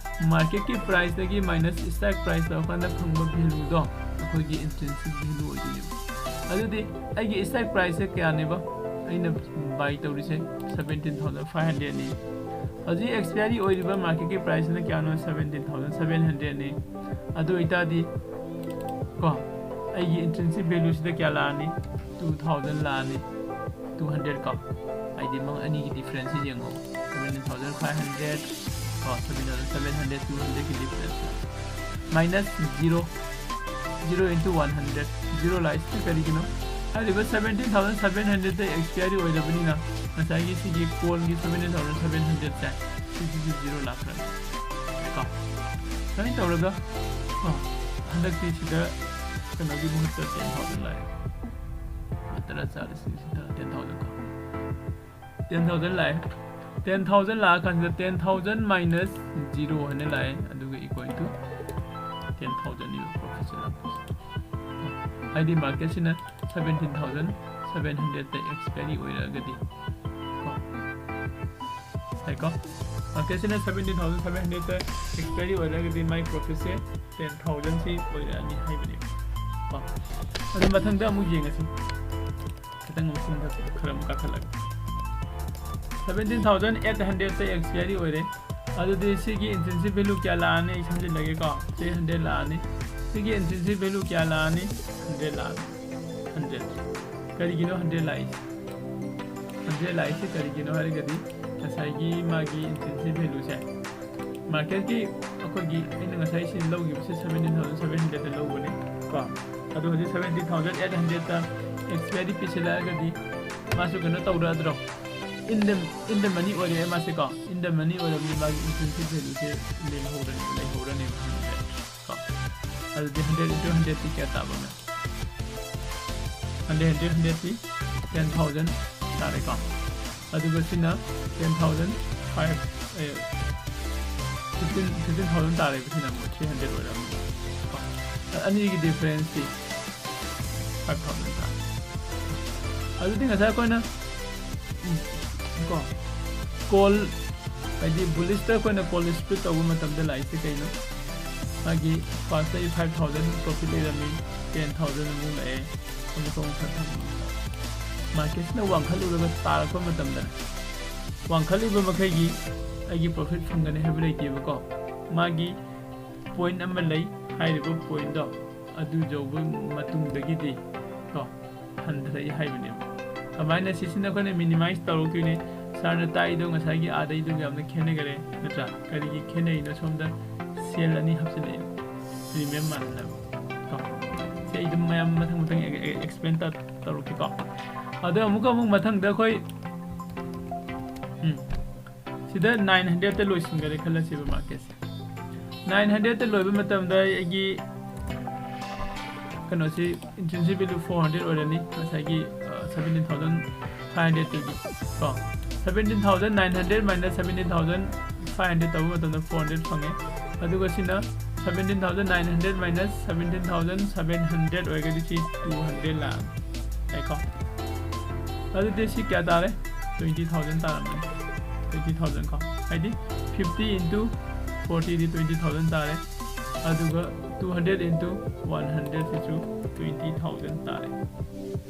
marketꯀꯤ priceꯇꯒꯤ minus stock price ꯇꯧꯔꯀꯥꯟꯗ ꯐꯪꯕ valueꯗꯣ ꯑꯩꯈꯣꯏꯒꯤ intrinsic value ꯑꯣꯏꯗꯣꯏꯅꯦꯕ꯫ ꯑꯗꯨꯗꯤ ꯑꯩꯒꯤ stock priceꯁꯦ ꯀꯌꯥꯅꯦꯕ? ꯑꯩꯅ buy ꯇꯧꯔꯤꯁꯦ seventeen thousand five hundredꯅꯤ꯫ ꯍꯧꯖꯤꯛ expiry ꯑꯣꯏꯔꯤꯕ marketꯀꯤ priceꯁꯤꯅ ꯀꯌꯥꯅꯣ? Seventeen thousand seven hundredꯅꯤ꯫ ꯑꯗꯨ ꯑꯣꯏꯇꯥꯔꯗꯤ ꯀꯣ, ꯑꯩꯒꯤ intrinsic value ꯁꯤꯗ ꯀꯌꯥ ꯂꯥꯛꯑꯅꯤ? Two thousand ꯂꯥꯛꯑꯅꯤ꯫ Two hundred ꯀꯣ, ꯍꯥꯏꯗꯤ ꯃꯣꯏ ꯑꯅꯤꯒꯤ difference ꯁꯤ ꯌꯦꯡꯉꯣ꯫ Seventeen thousand five hundred ꯀꯣ, seventeen thousand seven hundred, two hundred ꯀꯤ difference꯫ Minus zero, zero into one hundred, zero ꯂꯥꯛꯏꯁꯤꯅ ꯀꯔꯤꯒꯤꯅꯣ? ꯍꯥꯏꯔꯤꯕ seventeen thousand seven hundred ꯗ expiry ꯑꯣꯏꯔꯕꯅꯤꯅ ꯉꯁꯥꯏꯒꯤ ꯁꯤꯒꯤ call ꯒꯤ seventeen thousand seven hundred ꯁꯦ ꯁꯤꯁꯤꯁꯨ zero ꯂꯥꯛꯈ꯭ꯔꯅꯤ ꯀꯣ꯫ ꯁꯨꯃꯥꯏꯅ ꯇꯧꯔꯒ ꯀꯣ, ꯍꯟꯗꯛꯇꯤ ꯁꯤꯗ ꯀꯩꯅꯣꯒꯤ ꯃꯍꯨꯠꯇ ten thousand ꯂꯥꯛꯑꯦ꯫ ꯇꯔꯥ ꯆꯥꯔꯤꯁꯤ ꯁꯤꯗ ten thousand ꯀꯣ꯫ Ten thousand ꯂꯥꯛꯑꯦ꯫ Ten thousand ꯂꯥꯛꯑꯀꯥꯟꯁꯤꯗ ten thousand minus zero ꯍꯥꯏꯅ ꯂꯥꯛꯑꯦ, ꯑꯗꯨꯒ equal to ten thousand ꯅꯦꯕ profit ꯁꯦ ꯂꯥꯛꯇꯣꯏꯁꯦ꯫ ꯍꯥꯏꯗꯤ market ꯁꯤꯅ seventeen thousand seven hundred ꯇ expiry ꯑꯣꯏꯔꯛꯑꯒꯗꯤ ꯀꯣ, ꯍꯥꯏꯀꯣ, market ꯁꯤꯅ seventeen thousand seven hundred ꯇ expiry ꯑꯣꯏꯔꯒꯗꯤ ꯃꯥꯏ profit ꯁꯦ ten thousand ꯁꯤ ꯑꯣꯏꯔꯛꯑꯅꯤ ꯍꯥꯏꯕꯅꯦꯕ ꯀꯣ꯫ ꯑꯗꯨ ꯃꯊꯪꯗ ꯑꯃꯨꯛ ꯌꯦꯡꯉꯁꯤ, ꯈꯤꯇꯪ ꯑꯃꯨꯛ ꯀꯨꯝꯊ-, ꯈꯔ ꯑꯃꯨꯛ ꯀꯥꯈꯠꯂꯒ꯫ Seventeen thousand eight hundred ꯇ expiry ꯑꯣꯏꯔꯦ꯫ ꯑꯗꯨꯗꯤ ꯁꯤꯒꯤ intrinsic value ꯀꯌꯥ ꯂꯥꯛꯑꯅꯤ? ꯑꯩ ꯁꯝꯖꯤꯜꯂꯒꯦꯀꯣ, three hundred ꯂꯥꯛꯑꯅꯤ꯫ ꯁꯤꯒꯤ intrinsic value ꯀꯌꯥ ꯂꯥꯛꯑꯅꯤ? Hundred ꯂꯥꯛꯑꯅꯤ꯫ Hundred꯫ ꯀꯔꯤꯒꯤꯅꯣ hundred ꯂꯥꯛꯏꯁꯦ? Hundred ꯂꯥꯛꯏꯁꯦ ꯀꯔꯤꯒꯤꯅꯣ ꯍꯥꯏꯔꯒꯗꯤ ꯉꯁꯥꯏꯒꯤ ꯃꯥꯒꯤ intrinsic value ꯁꯦ market ꯀꯤ ꯑꯩꯈꯣꯏꯒꯤ ꯑꯩꯅ ꯉꯁꯥꯏ ꯁꯤ ꯂꯧꯈꯤꯕꯁꯦ seventeen thousand seven hundred ꯇ ꯂꯧꯕꯅꯦ ꯀꯣ꯫ ꯑꯗꯣ ꯍꯧꯖꯤꯛ seventeen thousand eight hundred ꯇ expiry ꯄꯤꯁꯤꯜꯂꯛꯑꯒꯗꯤ ꯃꯥꯁꯨ ꯀꯩꯅꯣ ꯇꯧꯔꯗ꯭ꯔꯣ? In the, in the money ꯑꯣꯏꯔꯦ ꯃꯥꯁꯦ ꯀꯣ꯫ In the money ꯑꯣꯏꯔꯕꯅꯤ, ꯃꯥꯒꯤ intrinsic value ꯁꯦ ꯂꯦꯝꯍꯧꯔꯅꯤ, ꯂꯩꯍꯧꯔꯅꯦꯕ ꯀꯣ꯫ ꯑꯗꯨꯗꯤ hundred into hundred ꯇꯤ ꯀꯌꯥ ꯇꯥꯕ? Hundred into hundred T ten thousand ꯇꯥꯔꯦꯀꯣ꯫ ꯑꯗꯨꯒ ꯁꯤꯅ ten thousand five, ꯑꯦ, fifteen, fifteen thousand ꯇꯥꯔꯦꯕ, ꯁꯤꯅ ꯑꯃꯨꯛ three hundred ꯑꯣꯏꯔꯝꯃꯦ ꯀꯣ꯫ ꯑꯅꯤꯒꯤ difference ꯇꯤ five thousand ꯇꯥꯔꯦ꯫ ꯑꯗꯨꯗꯤ ꯉꯁꯥꯏ ꯑꯩꯈꯣꯏꯅ, ꯎꯝ, ꯀꯣ, call, ꯍꯥꯏꯗꯤ bullish ꯇ ꯑꯩꯈꯣꯏꯅ call split ꯇꯧꯕ ꯃꯇꯝꯗ ꯂꯥꯛꯏꯁꯦ ꯀꯩꯅꯣ? ꯃꯥꯒꯤ first ꯇ five thousand profit ꯂꯩꯔꯝꯃꯤ, ten thousand ꯑꯃꯨꯛ ꯂꯥꯛꯑꯦ, ꯑꯃꯨꯛ ꯑꯃꯨꯛ ꯈꯔ ꯊꯝꯃꯤ꯫ Market ꯁꯤꯅ ꯋꯥꯡꯈꯠꯂꯨꯔꯒ ꯇꯥꯔꯛꯄ ꯃꯇꯝꯗꯅꯦ, ꯋꯥꯡꯈꯠꯂꯤꯕ ꯃꯈꯩꯒꯤ ꯑꯩꯒꯤ profit ꯐꯪꯒꯅꯤ ꯍꯥꯏꯕ ꯂꯩꯇꯦꯕꯀꯣ꯫ ꯃꯥꯒꯤ point ꯑꯃ ꯂꯩ, ꯍꯥꯏꯔꯤꯕ point ꯗꯣ ꯑꯗꯨ ꯌꯧꯕ ꯃꯇꯨꯡꯗꯒꯤꯗꯤ ꯀꯣ ꯍꯟꯊꯔꯛꯏ ꯍꯥꯏꯕꯅꯦꯕ꯫ ꯑꯗꯨꯃꯥꯏꯅ ꯁꯤꯁꯤꯅ ꯑꯩꯈꯣꯏꯅ minimize ꯇꯧꯔꯛꯇꯣꯏꯅꯦ꯫ ꯁꯥꯔꯅ ꯇꯥꯛꯏꯗꯣ ꯉꯁꯥꯏꯒꯤ ꯑꯥꯗꯩꯗꯨꯒ ꯌꯥꯝꯅ ꯈꯦꯠꯅꯈꯔꯦ, ꯅꯠꯇ꯭ꯔꯥ? ꯀꯔꯤꯒꯤ ꯈꯦꯠꯅꯔꯤꯅꯣ? ꯁꯣꯝꯗ ꯁꯦꯜ ꯑꯅꯤ ꯍꯥꯞꯆꯤꯜꯂꯛꯑꯦ, premium ꯃꯥꯟꯅꯅꯕ ꯀꯣ꯫ ꯁꯤ ꯑꯩ ꯑꯗꯨꯝ ꯃꯌꯥꯝ ꯃꯊꯪ ꯃꯊꯪ explain ꯇꯧꯔꯛꯀꯦꯀꯣ꯫ ꯑꯗꯣ ꯑꯃꯨꯛꯀ ꯑꯃꯨꯛ ꯃꯊꯪꯗ ꯑꯩꯈꯣꯏ ꯎꯝ, ꯁꯤꯗ nine hundred ꯇ ꯂꯣꯏꯁꯤꯟꯈꯔꯦ ꯈꯜꯂꯁꯦꯕ market ꯁꯦ꯫ Nine hundred ꯇ ꯂꯣꯏꯕ ꯃꯇꯝꯗ ꯑꯩꯒꯤ ꯀꯩꯅꯣꯁꯤ intrinsic value four hundred ꯑꯣꯏꯔꯅꯤ, ꯉꯁꯥꯏꯒꯤ seventeen thousand five hundred ꯇꯨꯒꯤ ꯀꯣ꯫ Seventeen thousand nine hundred minus seventeen thousand five hundred ꯇꯧꯕ ꯃꯇꯝꯗ four hundred ꯐꯪꯉꯦ꯫ ꯑꯗꯨꯒ ꯁꯤꯅ seventeen thousand nine hundred minus seventeen thousand seven hundred ꯑꯣꯏꯔꯒꯗꯤ ꯁꯤ two hundred ꯂꯥꯛꯑꯅꯤ꯫ ꯌꯥꯏꯀꯣ? ꯑꯗꯨꯗꯤ ꯁꯤ ꯀꯌꯥ ꯇꯥꯔꯦ? Twenty thousand ꯇꯥꯔꯝꯃꯅꯤ꯫ Twenty thousand ꯀꯣ, ꯍꯥꯏꯗꯤ fifty into forty ꯗꯤ twenty thousand ꯇꯥꯔꯦ꯫ ꯑꯗꯨꯒ two hundred into one hundred ꯁꯤꯁꯨ twenty thousand ꯇꯥꯔꯦ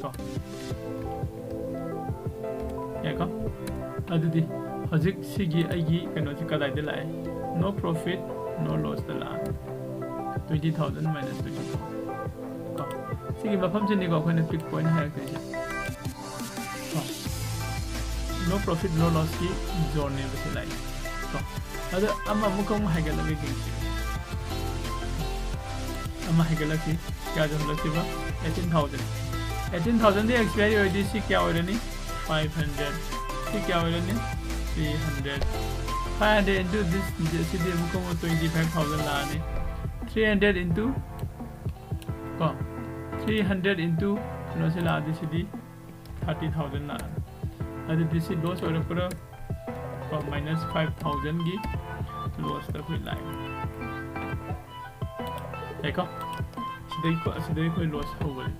ꯀꯣ꯫ ꯌꯥꯏꯀꯣ? ꯑꯗꯨꯗꯤ ꯍꯧꯖꯤꯛ ꯁꯤꯒꯤ ꯑꯩꯒꯤ ꯀꯩꯅꯣꯁꯤ ꯀꯗꯥꯏꯗ ꯂꯥꯛꯑꯦ? No profit, no loss ꯇ ꯂꯥꯛꯑꯦ꯫ Twenty thousand minus twenty thousand ꯀꯣ꯫ ꯁꯤꯒꯤ ꯃꯐꯝꯁꯤꯅꯤꯀꯣ ꯑꯩꯈꯣꯏꯅ peak point ꯍꯥꯏꯔꯛꯇꯣꯏꯁꯦ꯫ ꯀꯣ꯫ No profit, no loss ꯀꯤ zone ꯅꯦꯕ ꯁꯤ ꯂꯥꯛꯏꯁꯦ꯫ ꯀꯣ꯫ ꯑꯗꯣ ꯑꯃ ꯑꯃꯨꯛꯀ ꯑꯃꯨꯛ ꯍꯥꯏꯒꯠꯂꯒ ꯌꯦꯡꯁꯤ꯫ ꯑꯃ ꯍꯥꯏꯒꯠꯂꯛꯁꯤ꯫ ꯀꯌꯥ ꯌꯧꯍꯜꯂꯛꯁꯤꯕ? Eighteen thousand꯫ Eighteen thousand ꯗꯤ expiry ꯑꯣꯏꯔꯗꯤ ꯁꯤ ꯀꯌꯥ ꯑꯣꯏꯔꯅꯤ? Five hundred꯫ ꯁꯤ ꯀꯌꯥ ꯑꯣꯏꯔꯅꯤ? Three hundred꯫ Five hundred into this, ꯁꯤꯗꯤ ꯑꯃꯨꯛꯀ ꯑꯃꯨꯛ twenty five thousand ꯂꯥꯛꯑꯅꯤ꯫ Three hundred into ꯀꯣ, three hundred into ꯀꯩꯅꯣꯁꯤ ꯂꯥꯛꯑꯗꯤ ꯁꯤꯗꯤ thirty thousand ꯂꯥꯛꯑꯅꯤ꯫ ꯑꯗꯨꯗꯤ ꯁꯤ loss ꯑꯣꯏꯔꯛꯄ꯭ꯔꯥ? ꯀꯣ, minus five thousand ꯒꯤ loss ꯇ ꯑꯩꯈꯣꯏ ꯂꯥꯛꯑꯦ꯫ ꯌꯥꯏꯀꯣ? ꯁꯤꯗꯩ ꯀꯣ, ꯁꯤꯗꯩ ꯑꯩꯈꯣꯏ loss ꯍꯧꯒꯅꯤ꯫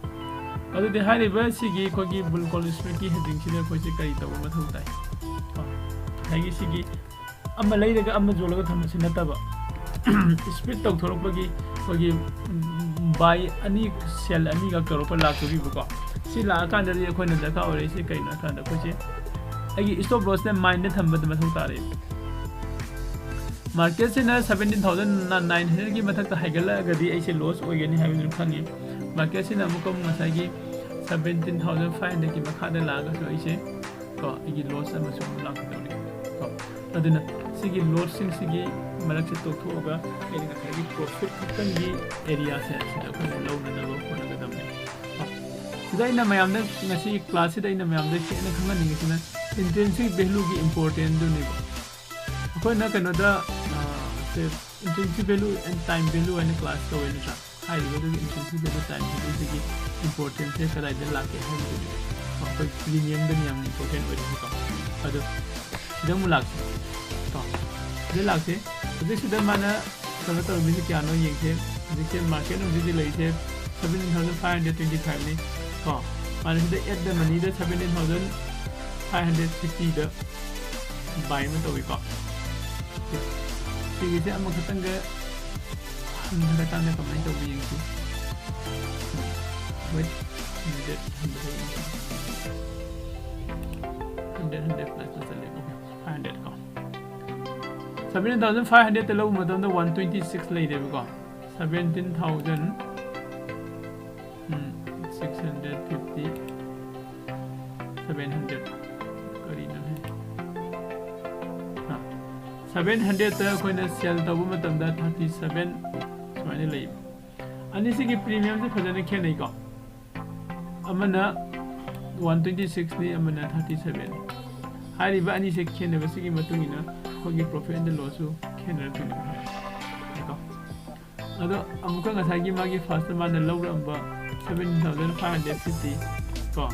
ꯑꯗꯨꯗꯤ ꯍꯥꯏꯔꯤꯕ ꯁꯤꯒꯤ ꯑꯩꯈꯣꯏꯒꯤ bull call spread ꯀꯤ heading ꯁꯤꯗ ꯑꯩꯈꯣꯏꯁꯦ ꯀꯔꯤ ꯇꯧꯕ ꯃꯊꯧ ꯇꯥꯏ? ꯀꯣ, ꯉꯁꯥꯏꯒꯤ ꯁꯤꯒꯤ ꯑꯃ ꯂꯩꯔꯒ ꯑꯃ ꯌꯣꯜꯂꯒ ꯊꯝꯕꯁꯤ ꯅꯠꯇꯕ, split ꯇꯧꯊꯣꯔꯛꯄꯒꯤ ꯑꯩꯈꯣꯏꯒꯤ, ꯎꯝ, buy ꯑꯅꯤ, sell ꯑꯅꯤꯈꯛ ꯇꯧꯔꯛꯄ ꯂꯥꯛꯇꯣꯔꯤꯕꯀꯣ꯫ ꯁꯤ ꯂꯥꯛꯑꯀꯥꯟꯗꯗꯤ ꯑꯩꯈꯣꯏꯅ ꯗꯔꯀꯥꯔ ꯑꯣꯏꯔꯛꯏꯁꯦ ꯀꯩꯅꯣ ꯍꯥꯏ ꯀꯥꯟꯗ ꯑꯩꯈꯣꯏꯁꯦ ꯑꯩꯒꯤ stop loss ꯁꯦ mind ꯗ ꯊꯝꯕꯗ ꯃꯊꯧ ꯇꯥꯔꯦꯕ꯫ ꯃꯥꯔꯀꯦꯠꯁꯤꯅ ꯁꯕꯦꯟꯇꯤꯟ ꯊꯥꯎꯖꯟ ꯅꯥꯏꯟ ꯍꯟꯗ꯭ꯔꯦꯗꯀꯤ ꯃꯊꯛꯇ ꯍꯥꯏꯒꯠꯂꯛꯑꯒꯗꯤ ꯑꯩꯁꯦ ꯂꯣꯁ ꯑꯣꯏꯒꯅꯤ ꯍꯥꯏꯕꯗꯨ ꯈꯪꯉꯤ꯫ ꯃꯥꯔꯀꯦꯠꯁꯤꯅ ꯑꯃꯨꯛꯀ ꯑꯃꯨꯛ ꯉꯁꯥꯏꯒꯤ ꯁꯕꯦꯟꯇꯤꯟ ꯊꯥꯎꯖꯟ ꯐꯥꯏꯚ ꯍꯟꯗ꯭ꯔꯦꯗꯀꯤ ꯃꯈꯥꯗ ꯂꯥꯛꯑꯒꯁꯨ ꯑꯩꯁꯦ ꯀꯣ ꯑꯩꯒꯤ ꯂꯣꯁ ꯑꯃꯁꯨ ꯑꯃꯨꯛ ꯂꯥꯛꯀꯗꯧꯔꯤ꯫ ꯀꯣ ꯑꯗꯨꯅ ꯁꯤꯒꯤ ꯂꯣꯁꯁꯤꯡꯁꯤꯒꯤ ꯃꯔꯛꯁꯦ ꯇꯣꯛꯊꯣꯛꯑꯒ ꯑꯩꯅ ꯉꯁꯥꯏꯒꯤ ꯄ꯭ꯔꯣꯐꯤꯠ ꯈꯛꯇꯪꯒꯤ ꯑꯦꯔꯤꯌꯥꯁꯦ ꯁꯤꯗ ꯑꯩꯈꯣꯏꯅ ꯂꯧꯅꯅꯕ ꯍꯣꯠꯅꯒꯗꯕꯅꯤ꯫ ꯀꯣ ꯁꯤꯗ ꯑꯩꯅ ꯃꯌꯥꯝꯗ ꯉꯁꯤ ꯀ꯭ꯂꯥꯁꯁꯤꯗ ꯑꯩꯅ ꯃꯌꯥꯝꯗ ꯍꯦꯟꯅ ꯈꯪꯍꯟꯅꯤꯡꯉꯤꯁꯤꯅ ꯏꯟꯇ꯭ꯔꯤꯟꯁꯤꯛ ꯚꯦꯂꯨꯒꯤ ꯏꯝꯄꯣꯔꯇꯦꯟꯁꯇꯨꯅꯦꯕ꯫ ꯑꯩꯈꯣꯏꯅ ꯀꯩꯅꯣꯗ ꯏꯟꯇ꯭ꯔꯤꯟꯁꯤꯛ ꯚꯦꯂꯨ ꯑꯦꯟ ꯇꯥꯏꯝ ꯚꯦꯂꯨ ꯍꯥꯏꯅ ꯀ꯭ꯂꯥꯁ ꯇꯧꯋꯦ ꯅꯠꯇ꯭ꯔꯥ? ꯍꯥꯏꯔꯤꯕꯗꯨꯒꯤ ꯏꯟꯇ꯭ꯔꯤꯟꯁꯤꯛ ꯚꯦꯂꯨ ꯇꯥꯏꯝ ꯚꯦꯂꯨꯁꯤꯒꯤ ꯏꯝꯄꯣꯔꯇꯦꯟꯁꯁꯦ ꯀꯗꯥꯏꯗ ꯂꯥꯛꯀꯦ ꯍꯥꯏꯕꯗꯨꯅꯦꯕ ꯑꯩꯈꯣꯏ ꯄ꯭ꯔꯤꯃꯤꯌꯝꯗꯅ ꯌꯥꯝꯅ ꯏꯝꯄꯣꯔꯇꯦꯟ ꯑꯣꯏꯔꯤꯁꯦꯀꯣ꯫ ꯑꯗꯣ ꯁꯤꯗ ꯑꯃꯨꯛ ꯂꯥꯛꯁꯦ ꯀꯣ ꯁꯤꯗ ꯂꯥꯛꯁꯦ꯫ ꯍꯧꯖꯤꯛ ꯁꯤꯗ ꯃꯥꯅ ꯀꯩꯅꯣ ꯇꯧꯔꯝꯃꯤꯁꯦ ꯀꯌꯥꯅꯣ ꯌꯦꯡꯁꯦ꯫ ꯍꯧꯖꯤꯛꯁꯦ ꯃꯥꯔꯀꯦꯠ ꯍꯧꯖꯤꯛ ꯍꯧꯖꯤꯛ ꯂꯩꯔꯤꯁꯦ seventeen thousand five hundred twenty ꯐꯥꯏꯚꯅꯤ ꯀꯣ꯫ ꯃꯥꯅ ꯁꯤꯗ ꯑꯦꯠ ꯗ ꯃꯅꯤꯗ ꯁꯕꯦꯟꯇꯤꯟ ꯊꯥꯎꯖꯟ ꯐꯥꯏꯚ ꯍꯟꯗ꯭ꯔꯦꯠ ꯐꯤꯐꯇꯤꯗ ꯕꯥꯏ ꯑꯃ ꯇꯧꯏꯀꯣ꯫ ꯁꯤꯒꯤꯁꯦ ꯑꯃꯈꯛꯇꯪꯒ ꯍꯟꯊꯔꯀꯥꯟꯗ ꯀꯃꯥꯏꯅ ꯇꯧꯕ ꯌꯦꯡꯁꯤ꯫ ꯋꯦꯠ ꯍꯟꯗ꯭ꯔꯦꯠ ꯍꯟꯊꯔꯦ꯫ ꯍꯟꯗ꯭ꯔꯦꯠ ꯍꯟꯗ꯭ꯔꯦꯠ ꯄ꯭ꯂꯁꯇ ꯆꯠꯂꯦ꯫ ꯐꯥꯏꯚ ꯍꯟꯗ꯭ꯔꯦꯠ ꯀꯣ ꯁꯕꯦꯟꯇꯤꯟ ꯊꯥꯎꯖꯟ ꯐꯥꯏꯚ ꯍꯟꯗ꯭ꯔꯦꯠꯇ ꯂꯧꯕ ꯃꯇꯝꯗ ꯋꯥꯟ ꯇ꯭ꯋꯦꯟꯇꯤ ꯁꯤꯛꯁ ꯂꯩꯔꯦꯕꯀꯣ꯫ Seventeen thousand six hundred fifty seven hundred ꯀꯔꯤꯅꯣꯅꯦ? ꯁꯕꯦꯟ ꯍꯟꯗ꯭ꯔꯦꯠꯇ ꯑꯩꯈꯣꯏꯅ ꯁꯦꯜ ꯇꯧꯕ ꯃꯇꯝꯗ ꯊꯥꯔꯇꯤ ꯁꯕꯦꯟ ꯁꯨꯃꯥꯏꯅ ꯂꯩꯕ꯫ ꯑꯅꯤꯁꯤꯒꯤ ꯄ꯭ꯔꯤꯃꯤꯌꯝꯁꯦ ꯐꯖꯅ ꯈꯦꯠꯅꯩꯀꯣ꯫ ꯑꯃꯅ ꯋꯥꯟ ꯇ꯭ꯋꯦꯟꯇꯤ ꯁꯤꯛꯁꯅꯤ, ꯑꯃꯅ ꯊꯥꯔꯇꯤ ꯁꯕꯦꯟ꯫ ꯍꯥꯏꯔꯤꯕ ꯑꯅꯤꯁꯦ ꯈꯦꯠꯅꯕꯁꯤꯒꯤ ꯃꯇꯨꯡ ꯏꯟꯅ ꯑꯩꯈꯣꯏꯒꯤ ꯄ꯭ꯔꯣꯐꯤꯠ ꯑꯦꯟ ꯂꯣꯁꯁꯨ ꯈꯦꯠꯅꯔꯛꯇꯣꯏꯅꯦꯕ꯫ ꯀꯣ ꯑꯗꯣ ꯑꯃꯨꯛꯀ ꯉꯁꯥꯏꯒꯤ ꯃꯥꯒꯤ ꯐꯥꯔꯁꯇ ꯃꯥꯅ ꯂꯧꯔꯝꯕ seventeen thousand five hundred fifty ꯀꯣ,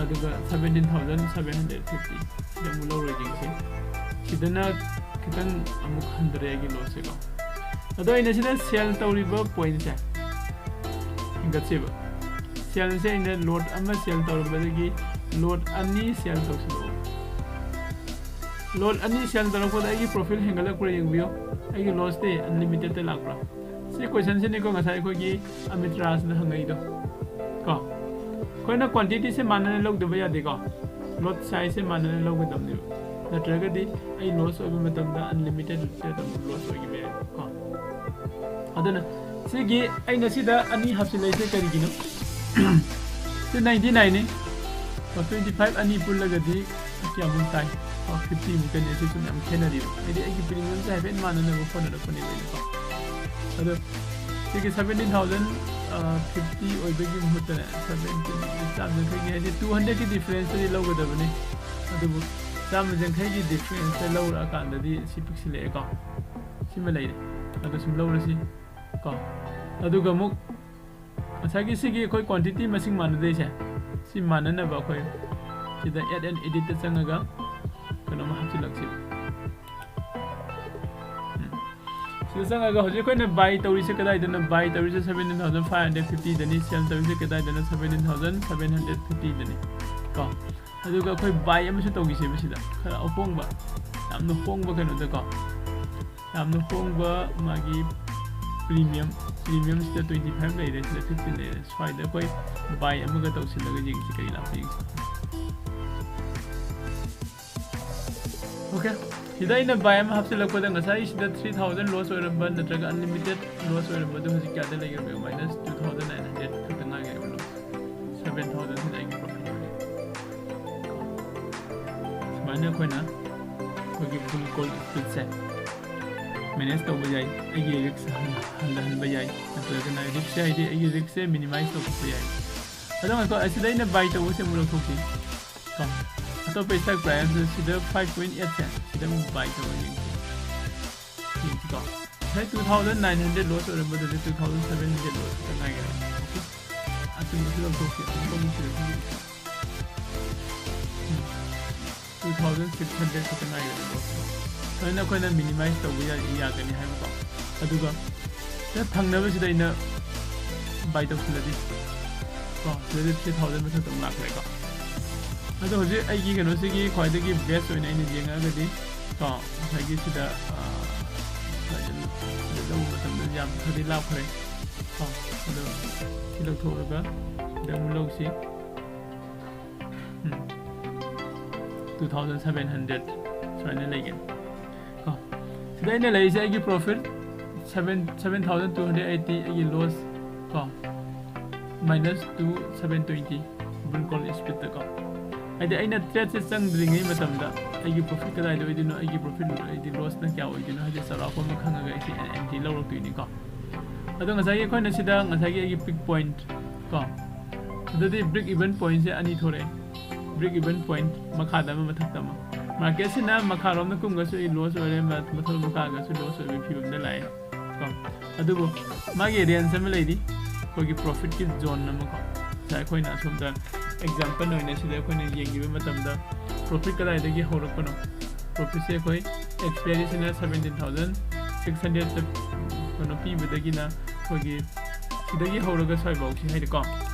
ꯑꯗꯨꯒ seventeen thousand seven hundred fifty ꯁꯤꯗ ꯑꯃꯨꯛ ꯂꯧꯔꯣꯏ ꯌꯦꯡꯁꯤ꯫ ꯁꯤꯗꯅ ꯈꯤꯇꯪ ꯑꯃꯨꯛ ꯍꯟꯊꯔꯦ ꯑꯩꯒꯤ ꯂꯣꯁꯁꯦꯀꯣ꯫ ꯑꯗꯣ ꯑꯩꯅ ꯁꯤꯗ ꯁꯦꯜ ꯇꯧꯔꯤꯕ ꯄꯣꯏꯟꯁꯦ ꯍꯦꯟꯒꯠꯁꯦꯕ꯫ ꯁꯦꯜꯁꯦ ꯑꯩꯅ ꯂꯣꯠ ꯑꯃ ꯁꯦꯜ ꯇꯧꯔꯝꯕꯗꯒꯤ ꯂꯣꯠ ꯑꯅꯤ ꯁꯦꯜ ꯇꯧꯁꯤꯜꯂꯛꯑꯣ꯫ ꯂꯣꯠ ꯑꯅꯤ ꯁꯦꯜ ꯇꯧꯔꯛꯄꯗ ꯑꯩꯒꯤ ꯄ꯭ꯔꯣꯐꯤꯠ ꯍꯦꯟꯒꯠꯂꯛꯄ꯭ꯔꯥ ꯌꯦꯡꯕꯤꯌꯨ꯫ ꯑꯩꯒꯤ ꯂꯣꯁꯇꯤ ꯑꯟꯂꯤꯃꯤꯇꯦꯠꯇ ꯂꯥꯛꯄ꯭ꯔꯥ? ꯁꯤ ꯀꯣꯏꯁꯟꯁꯤꯅꯤꯀꯣ ꯉꯁꯥꯏ ꯑꯩꯈꯣꯏꯒꯤ ꯑꯃꯤꯠ ꯔꯥꯖꯅ ꯍꯪꯉꯛꯏꯗꯣ ꯀꯣ꯫ ꯑꯩꯈꯣꯏꯅ ꯀ꯭ꯋꯥꯟꯇꯤꯇꯤꯁꯦ ꯃꯥꯟꯅꯅ ꯂꯧꯗꯕ ꯌꯥꯗꯦꯀꯣ꯫ ꯂꯣꯠ ꯁꯥꯏꯖꯁꯦ ꯃꯥꯟꯅꯅ ꯂꯧꯒꯗꯕꯅꯦꯕ꯫ ꯅꯠꯇ꯭ꯔꯒꯗꯤ ꯑꯩ ꯂꯣꯁ ꯑꯣꯏꯕ ꯃꯇꯝꯗ ꯑꯟꯂꯤꯃꯤꯇꯦꯠ ꯑꯃꯨꯛ ꯂꯣꯁ ꯑꯣꯏꯈꯤꯕ ꯌꯥꯏ ꯀꯣ꯫ ꯑꯗꯨꯅ ꯁꯤꯒꯤ ꯑꯩꯅ ꯁꯤꯗ ꯑꯅꯤ ꯍꯥꯞꯆꯤꯜꯂꯛꯏꯁꯦ ꯀꯔꯤꯒꯤꯅꯣ? ꯁꯤ ꯅꯥꯏꯟꯇꯤ ꯅꯥꯏꯟꯅꯤ꯫ ꯇ꯭ꯋꯦꯟꯇꯤ ꯐꯥꯏꯚ ꯑꯅꯤ ꯄꯨꯜꯂꯒꯗꯤ ꯀꯌꯥꯃꯨꯛ ꯇꯥꯏ? ꯐꯤꯐꯇꯤ ꯃꯨꯛꯇꯅꯤ꯫ ꯑꯁꯤꯁꯨ ꯌꯥꯝ ꯈꯦꯠꯅꯔꯤꯕ꯫ ꯍꯥꯏꯗꯤ ꯑꯩꯒꯤ ꯄ꯭ꯔꯤꯃꯤꯌꯝꯁꯦ ꯍꯥꯏꯐꯦꯠ ꯃꯥꯟꯅꯅꯕ ꯍꯣꯠꯅꯔꯛꯄꯅꯦꯕ ꯑꯩꯅꯀꯣ꯫ ꯑꯗꯣ ꯁꯤꯒꯤ ꯁꯕꯦꯟꯇꯤꯟ ꯊꯥꯎꯖꯟ ꯐꯤꯐꯇꯤ ꯑꯣꯏꯕꯒꯤ ꯃꯍꯨꯠꯇꯅꯦ, ꯁꯕꯦꯟꯇꯤꯟ, ꯆꯥꯝꯃ ꯌꯥꯡꯈꯩꯒꯤ ꯍꯥꯏꯗꯤ ꯇꯨ ꯍꯟꯗ꯭ꯔꯦꯠꯀꯤ ꯗꯤꯐ꯭ꯔꯦꯟꯁꯇꯗꯤ ꯂꯧꯒꯗꯕꯅꯤ꯫ ꯑꯗꯨꯕꯨ ꯆꯥꯝꯃ ꯌꯥꯡꯈꯩꯒꯤ ꯗꯤꯐ꯭ꯔꯦꯟꯁꯇ ꯂꯧꯔꯛꯑꯀꯥꯟꯗꯗꯤ ꯁꯤ ꯄꯤꯛꯁꯤꯜꯂꯛꯑꯦꯀꯣ꯫ ꯁꯤꯃ ꯂꯩꯔꯦ꯫ ꯑꯗꯣ ꯁꯨꯝ ꯂꯧꯔꯁꯤ ꯀꯣ꯫ ꯑꯗꯨꯒ ꯑꯃꯨꯛ ꯉꯁꯥꯏꯒꯤ ꯁꯤꯒꯤ ꯑꯩꯈꯣꯏ ꯀ꯭ꯋꯥꯟꯇꯤꯇꯤ ꯃꯁꯤꯡ ꯃꯥꯟꯅꯗꯣꯏꯁꯦ, ꯁꯤ ꯃꯥꯟꯅꯅꯕ ꯑꯩꯈꯣꯏ ꯁꯤꯗ add and editꯇ ꯆꯪꯉꯒ ꯀꯩꯅꯣꯝꯃ ꯍꯥꯞꯆꯤꯜꯂꯛꯁꯤ꯫ ꯎꯝ꯫ ꯁꯤꯗ ꯆꯪꯉꯒ ꯍꯧꯖꯤꯛ ꯑꯩꯈꯣꯏꯅ ꯕꯥꯏ ꯇꯧꯔꯤꯁꯦ ꯀꯗꯥꯏꯗꯅꯣ? ꯕꯥꯏ ꯇꯧꯔꯤꯁꯦ ꯁꯕꯦꯟꯇꯤꯟ ꯊꯥꯎꯖꯟ ꯐꯥꯏꯚ ꯍꯟꯗ꯭ꯔꯦꯠ ꯐꯤꯐꯇꯤꯗꯅꯤ, ꯁꯦꯜ ꯇꯧꯔꯤꯁꯦ ꯀꯗꯥꯏꯗꯅꯣ? ꯁꯕꯦꯟꯇꯤꯟ ꯊꯥꯎꯖꯟ ꯁꯕꯦꯟ ꯍꯟꯗ꯭ꯔꯦꯠ ꯐꯤꯐꯇꯤꯗꯅꯤ ꯀꯣ꯫ ꯑꯗꯨꯒ ꯑꯩꯈꯣꯏ ꯕꯥꯏ ꯑꯃꯁꯨ ꯇꯧꯈꯤꯁꯦꯕ ꯁꯤꯗ, ꯈꯔ ꯑꯍꯣꯡꯕ, ꯌꯥꯝꯅ ꯍꯣꯡꯕ ꯀꯩꯅꯣꯗꯀꯣ, ꯌꯥꯝꯅ ꯍꯣꯡꯕ ꯃꯥꯒꯤ ꯄ꯭ꯔꯤꯃꯤꯌꯝ, ꯄ꯭ꯔꯤꯃꯤꯌꯝꯁꯤꯗ ꯇ꯭ꯋꯦꯟꯇꯤ ꯐꯥꯏꯚ ꯂꯩꯔꯦ, ꯁꯤꯗ ꯐꯤꯐꯇꯤꯟ ꯂꯩꯔꯦ꯫ ꯁ꯭ꯋꯥꯏꯗ ꯑꯩꯈꯣꯏ ꯕꯥꯏ ꯑꯃꯒ ꯇꯧꯁꯤꯜꯂꯒ ꯌꯦꯡꯁꯤ, ꯀꯔꯤ ꯂꯥꯛꯄ ꯌꯦꯡꯁꯤ꯫ ꯑꯣꯀꯦ, ꯁꯤꯗ ꯑꯩꯅ ꯕꯥꯏ ꯑꯃ ꯍꯥꯞꯆꯤꯜꯂꯛꯄꯗ ꯉꯁꯥꯏ ꯁꯤꯗ ꯊ꯭ꯔꯤ ꯊꯥꯎꯖꯟ ꯂꯣꯁ ꯑꯣꯏꯔꯝꯕ ꯅꯠꯇ꯭ꯔꯒ ꯑꯟꯂꯤꯃꯤꯇꯦꯠ ꯂꯣꯁ ꯑꯣꯏꯔꯝꯕꯗꯣ ꯍꯧꯖꯤꯛ ꯀꯌꯥꯗ ꯂꯩꯈ꯭ꯔꯕ? Minus two thousand nine hundred ꯈꯛꯇ ꯉꯥꯏꯈ꯭ꯔꯦꯕ ꯂꯣꯁ꯫ ꯁꯕꯦꯟ ꯊꯥꯎꯖꯟ ꯁꯤꯗ ꯑꯩꯒꯤ ꯄ꯭ꯔꯣꯐꯤꯠ ꯑꯣꯏꯔꯦ꯫ ꯁꯨꯃꯥꯏꯅ ꯑꯩꯈꯣꯏꯅ ꯑꯩꯈꯣꯏꯒꯤ ꯄꯨꯜ ꯀꯣꯜ ꯁ꯭ꯄꯤꯠꯁꯦ ꯃꯦꯅꯦꯖ ꯇꯧꯕ ꯌꯥꯏ, ꯑꯩꯒꯤ ꯔꯤꯛꯁ ꯍꯟꯊꯍꯟꯕ ꯌꯥꯏ, ꯅꯠꯇ꯭ꯔꯒꯅ ꯔꯤꯛꯁꯁꯦ ꯍꯥꯏꯗꯤ ꯑꯩꯒꯤ ꯔꯤꯛꯁꯁꯦ ꯃꯤꯅꯤꯃꯥꯏꯁ ꯇꯧꯊꯣꯛꯄ ꯌꯥꯏ꯫ ꯑꯗꯣ ꯉꯥꯏꯈꯣ, ꯑꯁꯤꯗ ꯑꯩꯅ ꯕꯥꯏ ꯇꯧꯕꯁꯦ ꯑꯃꯨꯛ ꯂꯧꯊꯣꯛꯀꯦ ꯀꯣ꯫ ꯑꯇꯣꯞꯄ ꯁ꯭ꯇꯣꯛ ꯄ꯭ꯔꯥꯏꯁ ꯁꯤꯗ ꯐꯥꯏꯚ ꯄꯣꯏꯟ ꯑꯩꯠꯁꯦ ꯁꯤꯗ ꯑꯃꯨꯛ ꯕꯥꯏ ꯇꯧꯔ ꯌꯦꯡꯁꯦ꯫ ꯌꯦꯡꯁꯤꯀꯣ꯫ ꯉꯁꯥꯏ two thousand nine hundred loss ꯑꯣꯏꯔꯝꯕꯗꯨꯗꯤ two thousand seven hundred loss ꯈꯛꯇ ꯉꯥꯏꯈꯔꯦ꯫ ꯑꯣꯀꯦ? ꯑꯆꯨꯝꯕꯁꯨ ꯂꯧꯊꯣꯛꯀꯦ꯫ ꯑꯃꯨꯛꯀ ꯑꯃꯨꯛ ꯁꯤꯗ ꯇꯨ ꯊꯥꯎꯖꯟ ꯁꯤꯛꯁ ꯍꯟꯗ꯭ꯔꯦꯠ ꯈꯛꯇ ꯉꯥꯏꯈꯔꯦ ꯂꯣꯁ꯫ ꯁꯨꯃꯥꯏꯅ ꯑꯩꯈꯣꯏꯅ ꯃꯤꯅꯤꯃꯥꯏꯁ ꯇꯧꯕ ꯌꯥ-, ꯌꯥꯒꯅꯤ ꯍꯥꯏꯕꯀꯣ꯫ ꯑꯗꯨꯒ ꯁꯤꯗ ꯊꯪꯅꯕꯁꯤꯗ ꯑꯩꯅ ꯕꯥꯏ ꯇꯧꯁꯤꯜꯂꯗꯤ ꯀꯣ, ꯁꯤꯗꯗꯤ ꯊ꯭ꯔꯤ ꯊꯥꯎꯖꯟ ꯃꯊꯛꯇ ꯑꯃꯨꯛ ꯂꯥꯛꯈ꯭ꯔꯦꯀꯣ꯫ ꯑꯗꯣ ꯍꯧꯖꯤꯛ ꯑꯩꯒꯤ ꯀꯩꯅꯣꯁꯤꯒꯤ ꯈ꯭ꯋꯥꯏꯗꯒꯤ ꯕꯦꯁ ꯑꯣꯏꯅ ꯑꯩꯅ ꯌꯦꯡꯉꯛꯑꯒꯗꯤ ꯀꯣ, ꯉꯁꯥꯏꯒꯤ ꯁꯤꯗ, ꯑ, ꯁꯤꯗ ꯂꯧꯕ ꯃꯇꯝꯗ ꯌꯥꯝ ꯈꯔꯗꯤ ꯂꯥꯞꯈ꯭ꯔꯦ ꯀꯣ꯫ ꯑꯗꯣ ꯁꯤ ꯂꯧꯊꯣꯛꯑꯒ ꯁꯤꯗ ꯑꯃꯨꯛ ꯂꯧꯁꯤ꯫ ꯎꯝ꯫ Two thousand seven hundred. ꯁꯨꯃꯥꯏꯅ ꯂꯩꯒꯅꯤ ꯀꯣ꯫ ꯁꯤꯗ ꯑꯩꯅ ꯂꯩꯔꯤꯁꯦ ꯑꯩꯒꯤ profit seven seven thousand two hundred eighty, ꯑꯩꯒꯤ loss ꯀꯣ minus two seven twenty Bull Call Speed ꯀꯣ꯫ ꯍꯥꯏꯗꯤ ꯑꯩꯅ tradeꯁꯦ ꯆꯪꯗ꯭ꯔꯤꯉꯩ ꯃꯇꯝꯗ ꯑꯩꯒꯤ profit ꯀꯗꯥꯏꯗ ꯑꯣꯏꯗꯣꯏꯅꯣ, ꯑꯩꯒꯤ profit ꯑꯣꯏꯗꯤ lossꯅ ꯀꯌꯥ ꯑꯣꯏꯗꯣꯏꯅꯣ ꯍꯥꯏꯗꯤ ꯆꯥꯎꯔꯥꯛꯄ ꯑꯃ ꯈꯪꯉꯒ ꯑꯩꯁꯦ entry ꯂꯧꯔꯛꯇꯣꯏꯅꯤꯀꯣ꯫ ꯑꯗꯣ ꯉꯁꯥꯏꯒꯤ ꯑꯩꯈꯣꯏꯅ ꯁꯤꯗ ꯉꯁꯥꯏꯒꯤ ꯑꯩꯒꯤ peak point ꯀꯣ, ꯑꯗꯨꯗꯤ break even pointꯁꯦ ꯑꯅꯤ ꯊꯣꯔꯛꯑꯦ꯫ Break even point ꯃꯈꯥꯗ ꯑꯃ ꯃꯊꯛꯇ ꯑꯃ꯫ Marketꯁꯤꯅ ꯃꯈꯥꯔꯣꯝꯗ ꯀꯨꯝꯒꯁꯨ ꯑꯩ loss ꯑꯣꯏꯔꯦ, ꯃ-, ꯃꯊꯛꯂꯣꯝꯗ ꯀꯥꯔꯒꯁꯨ loss ꯑꯣꯏꯕꯒꯤ ꯐꯤꯕꯝꯗ ꯂꯥꯛꯑꯦ ꯀꯣ꯫ ꯑꯗꯨꯕꯨ ꯃꯥꯒꯤ range ꯑꯃ ꯂꯩꯔꯤ, ꯑꯩꯈꯣꯏꯒꯤ profitꯀꯤ zone ꯑꯃ ꯀꯣ꯫ ꯉꯁꯥꯏ ꯑꯩꯈꯣꯏꯅ ꯑꯁꯣꯝꯗ example ꯑꯣꯏꯅ ꯁꯤꯗ ꯑꯩꯈꯣꯏꯅ ꯌꯦꯡꯈꯤꯕ ꯃꯇꯝꯗ profit ꯀꯗꯥꯏꯗꯒꯤ ꯍꯧꯔꯛꯄꯅꯣ? Profitꯁꯦ ꯑꯩꯈꯣꯏ expiryꯁꯤꯅ seventeen thousand six hundred ꯀꯩꯅꯣ ꯄꯤꯕꯗꯒꯤꯅ ꯑꯩꯈꯣꯏꯒꯤ ꯁꯤꯗꯒꯤ ꯍꯧꯔꯒ ꯁ꯭ꯋꯥꯏꯐꯥꯎꯁꯤ ꯍꯥꯏꯗꯤꯀꯣ,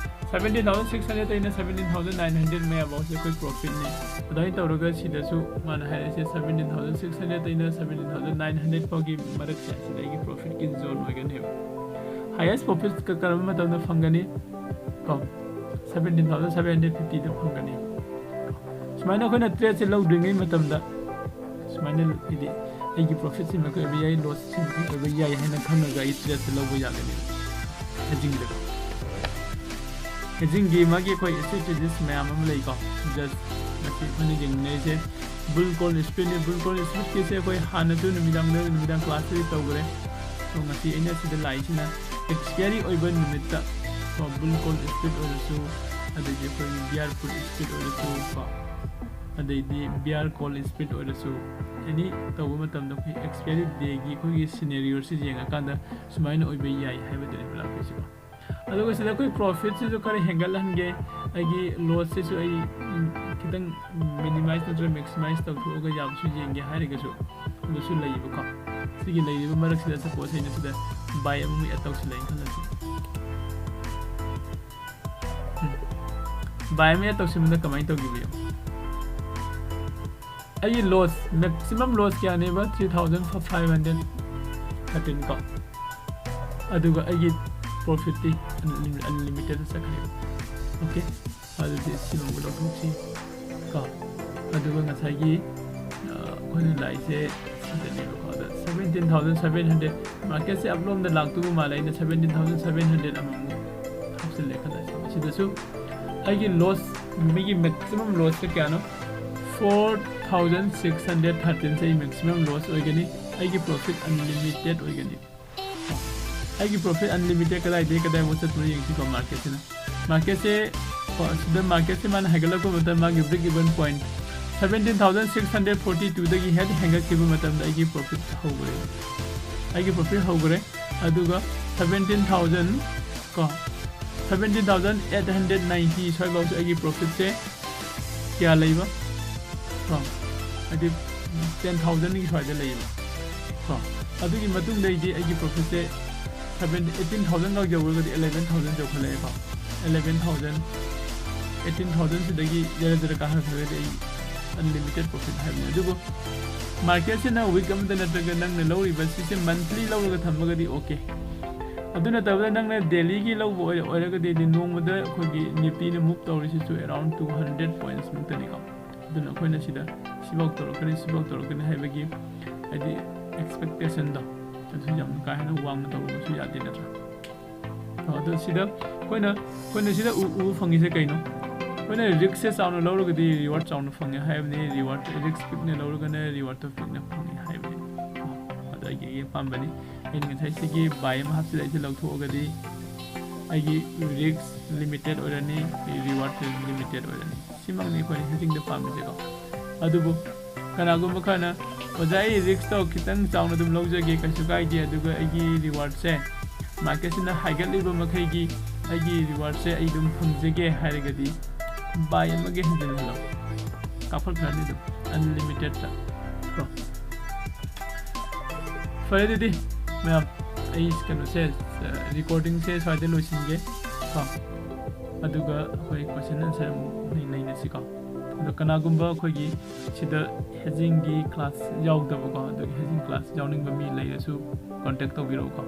seventeen thousand six hundred ꯑꯩꯅ seventeen thousand nine hundred ꯃꯌꯥꯐꯥꯎꯁꯦ ꯑꯩꯈꯣꯏ profitꯅꯤ꯫ ꯑꯗꯨꯃꯥꯏꯅ ꯇꯧꯔꯒ ꯁꯤꯗꯁꯨ ꯃꯥꯅ ꯍꯥꯏꯔꯛꯏꯁꯦ seventeen thousand six hundred ꯑꯩꯅ seventeen thousand nine hundred ꯐꯥꯎꯒꯤ ꯃꯔꯛꯁꯦ ꯁꯤꯗ ꯑꯩꯒꯤ profitꯀꯤ zone ꯑꯣꯏꯒꯅꯦꯕ꯫ Highest profit ꯀ-, ꯀꯔꯝꯕ ꯃꯇꯝꯗ ꯐꯪꯒꯅꯤ? ꯀꯣ, seventeen thousand seven hundred fiftyꯗ ꯐꯪꯒꯅꯤ꯫ ꯁꯨꯃꯥꯏꯅ ꯑꯩꯈꯣꯏꯅ tradeꯁꯦ ꯂꯧꯗ꯭ꯔꯤꯉꯩ ꯃꯇꯝꯗ ꯁꯨꯃꯥꯏꯅ ꯍꯥꯏꯗꯤ ꯑꯩꯒꯤ profitꯁꯤ ꯃꯈꯩ ꯑꯣꯏꯕ ꯌꯥꯏ, lossꯁꯤ ꯃꯈꯩ ꯑꯣꯏꯕ ꯌꯥꯏ ꯍꯥꯏꯅ ꯈꯪꯉꯒ ꯑꯩ tradeꯁꯦ ꯂꯧꯕ ꯌꯥꯒꯅꯤ hedgingꯗ꯫ Hedgingꯒꯤ ꯃꯥꯒꯤ ꯑꯩꯈꯣꯏ strategies ꯃꯌꯥꯝ ꯑꯃ ꯂꯩꯀꯣ꯫ Just ꯉꯁꯤ ꯑꯩꯈꯣꯏꯅ ꯌꯦꯡꯃꯤꯟꯅꯔꯤꯁꯦ Bull Call Speedꯅꯤ꯫ Bull Call Speedꯀꯤꯁꯦ ꯑꯩꯈꯣꯏ ꯍꯥꯟꯅꯁꯨ ꯅꯨꯃꯤꯗꯥꯡꯗ, ꯅꯨꯃꯤꯗꯥꯡ classꯇꯗꯤ ꯇꯧꯈ꯭ꯔꯦ꯫ ꯑꯗꯣ ꯉꯁꯤ ꯑꯩꯅ ꯁꯤꯗ ꯂꯥꯛꯏꯁꯤꯅ expiry ꯑꯣꯏꯕ ꯅꯨꯃꯤꯠꯇ ꯀꯣ, Bull Call Speed ꯑꯣꯏꯔꯁꯨ, ꯑꯗꯩꯗꯤ ꯑꯩꯈꯣꯏꯒꯤ Bear Put Speed ꯑꯣꯏꯔꯁꯨ ꯀꯣ, ꯑꯗꯩꯗꯤ Bear Call Speed ꯑꯣꯏꯔꯁꯨ, any ꯇꯧꯕ ꯃꯇꯝꯗ ꯑꯩꯈꯣꯏ expiry dayꯒꯤ ꯑꯩꯈꯣꯏꯒꯤ scenarioꯁꯤ ꯌꯦꯡꯉꯀꯥꯟꯗ ꯁꯨꯃꯥꯏꯅ ꯑꯣꯏꯕ ꯌꯥꯏ ꯍꯥꯏꯕꯗꯨꯅꯦꯕ ꯂꯥꯛꯇꯣꯏꯁꯤꯀꯣ꯫ ꯑꯗꯨꯒ ꯁꯤꯗ ꯑꯩꯈꯣꯏ profitꯁꯤꯁꯨ ꯈꯔ ꯍꯦꯟꯒꯠꯍꯟꯒꯦ, ꯑꯩꯒꯤ lossꯁꯤꯁꯨ ꯑꯩ, ꯎꯝ, ꯈꯤꯇꯪ minimize ꯅꯠꯇ꯭ꯔꯒ maximize ꯇꯧꯊꯣꯛꯑꯒ ꯌꯥꯕꯁꯨ ꯌꯦꯡꯒꯦ ꯍꯥꯏꯔꯒꯁꯨ ꯑꯗꯨꯁꯨ ꯂꯩꯌꯦꯕꯀꯣ꯫ ꯁꯤꯒꯤ ꯂꯩꯔꯤꯕ ꯃꯔꯛꯁꯤꯗ suppose ꯑꯩꯅ ꯁꯤꯗ buy ꯑꯃꯃꯨꯛ add ꯇꯧꯁꯤꯜꯂꯦꯅ ꯈꯜꯂꯁꯤ꯫ ꯎꯝ꯫ Buy ꯑꯃ add ꯇꯧꯁꯤꯟꯕꯗ ꯀꯃꯥꯏꯅ ꯇꯧꯈꯤꯕ ꯌꯦꯡꯉꯨ꯫ ꯑꯩꯒꯤ loss, maximum loss ꯀꯌꯥꯅꯦꯕ? Three thousand five hundred thirteen ꯀꯣ꯫ ꯑꯗꯨꯒ ꯑꯩꯒꯤ profitꯇꯤ unlim-, unlimitedꯇ ꯆꯠꯈ꯭ꯔꯦꯕ꯫ Okay? ꯑꯗꯨꯗꯤ ꯁꯤꯃꯨꯛ ꯂꯧꯊꯣꯛꯁꯤ ꯀꯣ꯫ ꯑꯗꯨꯒ ꯉꯁꯥꯏꯒꯤ, ꯑ, ꯑꯩꯈꯣꯏꯅ ꯂꯥꯛꯏꯁꯦ ꯁꯤꯗꯅꯦꯕꯀꯣ꯫ ꯑꯗ seventeen thousand seven hundred, marketꯁꯦ ꯑꯞꯂꯣꯝꯗ ꯂꯥꯛꯇꯧꯕ ꯃꯥꯜꯂꯦ꯫ ꯑꯩꯅ seventeen thousand seven hundred ꯑꯃꯃꯨꯛ ꯍꯥꯞꯆꯤꯜꯂꯦ ꯈꯜꯂꯁꯤ꯫ ꯁꯤꯗꯁꯨ ꯑꯩꯒꯤ loss, ꯃꯤꯒꯤ maximum lossꯁꯦ ꯀꯌꯥꯅꯣ? Four thousand six hundred thirteenꯁꯦ ꯑꯩ maximum loss ꯑꯣꯏꯒꯅꯤ꯫ ꯑꯩꯒꯤ profit unlimited ꯑꯣꯏꯒꯅꯤ꯫ ꯑꯩꯒꯤ profit unlimited ꯀꯗꯥꯏꯗꯒꯤ ꯀꯗꯥꯏꯐꯥꯎ ꯆꯠꯄꯅꯣ ꯌꯦꯡꯁꯤꯀꯣ꯫ Marketꯁꯤꯅ, marketꯁꯦ, ꯀꯣ, ꯁꯤꯗ marketꯁꯦ ꯃꯥꯅ ꯍꯥꯏꯒꯠꯂꯛꯄ ꯃꯇꯝꯗ ꯃꯥꯒꯤ break even point seventeen thousand six hundred forty twoꯗꯒꯤ ꯍꯦꯛ ꯍꯦꯟꯒꯠꯈꯤꯕ ꯃꯇꯝꯗ ꯑꯩꯒꯤ profit ꯍꯧꯈ꯭ꯔꯦ꯫ ꯑꯩꯒꯤ profit ꯍꯧꯈ꯭ꯔꯦ꯫ ꯑꯗꯨꯒ seventeen thousand, ꯀꯣ, seventeen thousand eight hundred ninety ꯁ꯭ꯋꯥꯏꯐꯥꯎꯁꯦ ꯑꯩꯒꯤ profitꯁꯦ ꯀꯌꯥ ꯂꯩꯕ? ꯀꯣ, ꯍꯥꯏꯗꯤ ten thousandꯒꯤ ꯁ꯭ꯋꯥꯏꯗ ꯂꯩꯌꯦꯕ꯫ ꯀꯣ, ꯑꯗꯨꯒꯤ ꯃꯇꯨꯡꯗꯩꯗꯤ ꯑꯩꯒꯤ profitꯁꯦ seven, eighteen thousandꯒ ꯌꯧꯔꯒꯗꯤ eleven thousand ꯌꯧꯈꯠꯂꯛꯑꯦꯀꯣ꯫ Eleven thousand, eighteen thousandꯁꯤꯗꯒꯤ ꯖꯔ ꯖꯔ ꯀꯥꯈꯠꯈ꯭ꯔꯒꯗꯤ ꯑꯩ unlimited profit ꯍꯥꯏꯕꯅꯤ꯫ ꯑꯗꯨꯕꯨ marketꯁꯤꯅ week ꯑꯃꯗ ꯅꯠꯇ꯭ꯔꯒ ꯅꯪꯅ ꯂꯧꯔꯤꯕ ꯁꯤꯁꯦ monthly ꯂꯧꯔꯒ ꯊꯝꯃꯒꯗꯤ okay꯫ ꯑꯗꯨ ꯅꯠꯇꯕꯗ ꯅꯪꯅ dailyꯒꯤ ꯂꯧꯕ ꯑꯣꯏꯔ-, ꯑꯣꯏꯔꯒꯗꯤ ꯅꯣꯡꯃꯗ ꯑꯩꯈꯣꯏꯒꯤ Niftyꯅ move ꯇꯧꯔꯤꯁꯤꯁꯨ around two hundred points ꯃꯨꯛꯇꯅꯤꯀꯣ꯫ ꯑꯗꯨꯅ ꯑꯩꯈꯣꯏꯅ ꯁꯤꯗ ꯁꯤꯐꯥꯎ ꯇꯧꯔꯛꯀꯅꯤ, ꯁꯤꯐꯥꯎ ꯇꯧꯔꯛꯀꯅꯤ ꯍꯥꯏꯕꯒꯤ, ꯍꯥꯏꯗꯤ, expectationꯗꯣ ꯑꯗꯨꯁꯨ ꯌꯥꯝ ꯀꯥ ꯍꯦꯟꯅ ꯋꯥꯡꯅ ꯇꯧꯔꯨꯕꯁꯨ ꯌꯥꯗꯦ, ꯅꯠꯇ꯭ꯔꯥ? ꯑꯗꯣ ꯁꯤꯗ ꯑꯩꯈꯣꯏꯅ, ꯑꯩꯈꯣꯏꯅ ꯁꯤꯗ ꯎ-, ꯎꯕ ꯐꯪꯉꯤꯁꯦ ꯀꯩꯅꯣ? ꯑꯩꯈꯣꯏꯅ riskꯁꯦ ꯆꯥꯎꯅ ꯂꯧꯔꯒꯗꯤ reward ꯆꯥꯎꯅ ꯐꯪꯉꯦ ꯍꯥꯏꯕꯅꯤ, reward, risk ꯄꯤꯛꯅ ꯂꯧꯔꯒꯅ rewardꯇꯣ ꯄꯤꯛꯅ ꯐꯪꯉꯦ ꯍꯥꯏꯕꯅꯤ꯫ ꯑꯗꯣ ꯑꯩꯒꯤ, ꯑꯩꯒꯤ ꯑꯄꯥꯝꯕꯅꯤ꯫ ꯑꯩꯅ ꯉꯁꯥꯏ ꯁꯤꯒꯤ buy ꯑꯃ ꯍꯥꯞꯆꯤꯜꯂꯛꯏꯁꯦ ꯂꯧꯊꯣꯛꯑꯒꯗꯤ ꯑꯩꯒꯤ risk limited ꯑꯣꯏꯔꯅꯤ, reward limited ꯑꯣꯏꯔꯅꯤ꯫ ꯁꯤꯃꯛꯅꯤ ꯑꯩꯈꯣꯏꯅ hedgingꯗ ꯄꯥꯝꯃꯤꯁꯦꯀꯣ꯫ ꯑꯗꯨꯕꯨ ꯀꯅꯥꯒꯨꯝꯕ ꯈꯔꯅ, "ꯑꯣꯖꯥ, ꯑꯩ riskꯇꯣ ꯈꯤꯇꯪ ꯆꯥꯎꯅ ꯑꯗꯨꯝ ꯂꯧꯖꯒꯦ, ꯀꯩꯁꯨ ꯀꯥꯏꯗꯦ, ꯑꯗꯨꯒ ꯑꯩꯒꯤ rewardꯁꯦ marketꯁꯤꯅ ꯍꯥꯏꯒꯠꯂꯤꯕ ꯃꯈꯩꯒꯤ ꯑꯩꯒꯤ rewardꯁꯦ ꯑꯩ ꯑꯗꯨꯝ ꯐꯪꯖꯒꯦ" ꯍꯥꯏꯔꯒꯗꯤ buy ꯑꯃꯒ ꯍꯦꯟꯖꯤꯜꯍꯜꯂꯣ, ꯀꯥꯞꯈꯠꯈ꯭ꯔꯅꯤ ꯑꯗꯨꯝ unlimitedꯇ꯫ ꯀꯣ, ꯐꯔꯦ ꯑꯗꯨꯗꯤ ꯃꯌꯥꯝ, ꯑꯩ ꯀꯩꯅꯣꯁꯦ, ꯑ, recordingꯁꯦ ꯁ꯭ꯋꯥꯏꯗ ꯂꯣꯏꯁꯤꯟꯒꯦ ꯀꯣ, ꯑꯗꯨꯒ ꯑꯩꯈꯣꯏ question answer ꯑꯃꯨꯛ ꯅꯩ-, ꯅꯩꯅꯁꯤꯀꯣ꯫ ꯑꯗꯣ ꯀꯅꯥꯒꯨꯝꯕ ꯑꯩꯈꯣꯏꯒꯤ ꯁꯤꯗ hedgingꯒꯤ class ꯌꯥꯎꯗꯕꯀꯣ, ꯑꯗꯨꯒꯤ hedging class ꯌꯥꯎꯅꯤꯡꯕ ꯃꯤ ꯂꯩꯔꯁꯨ contact ꯇꯧꯕꯤꯔꯛꯎꯀꯣ꯫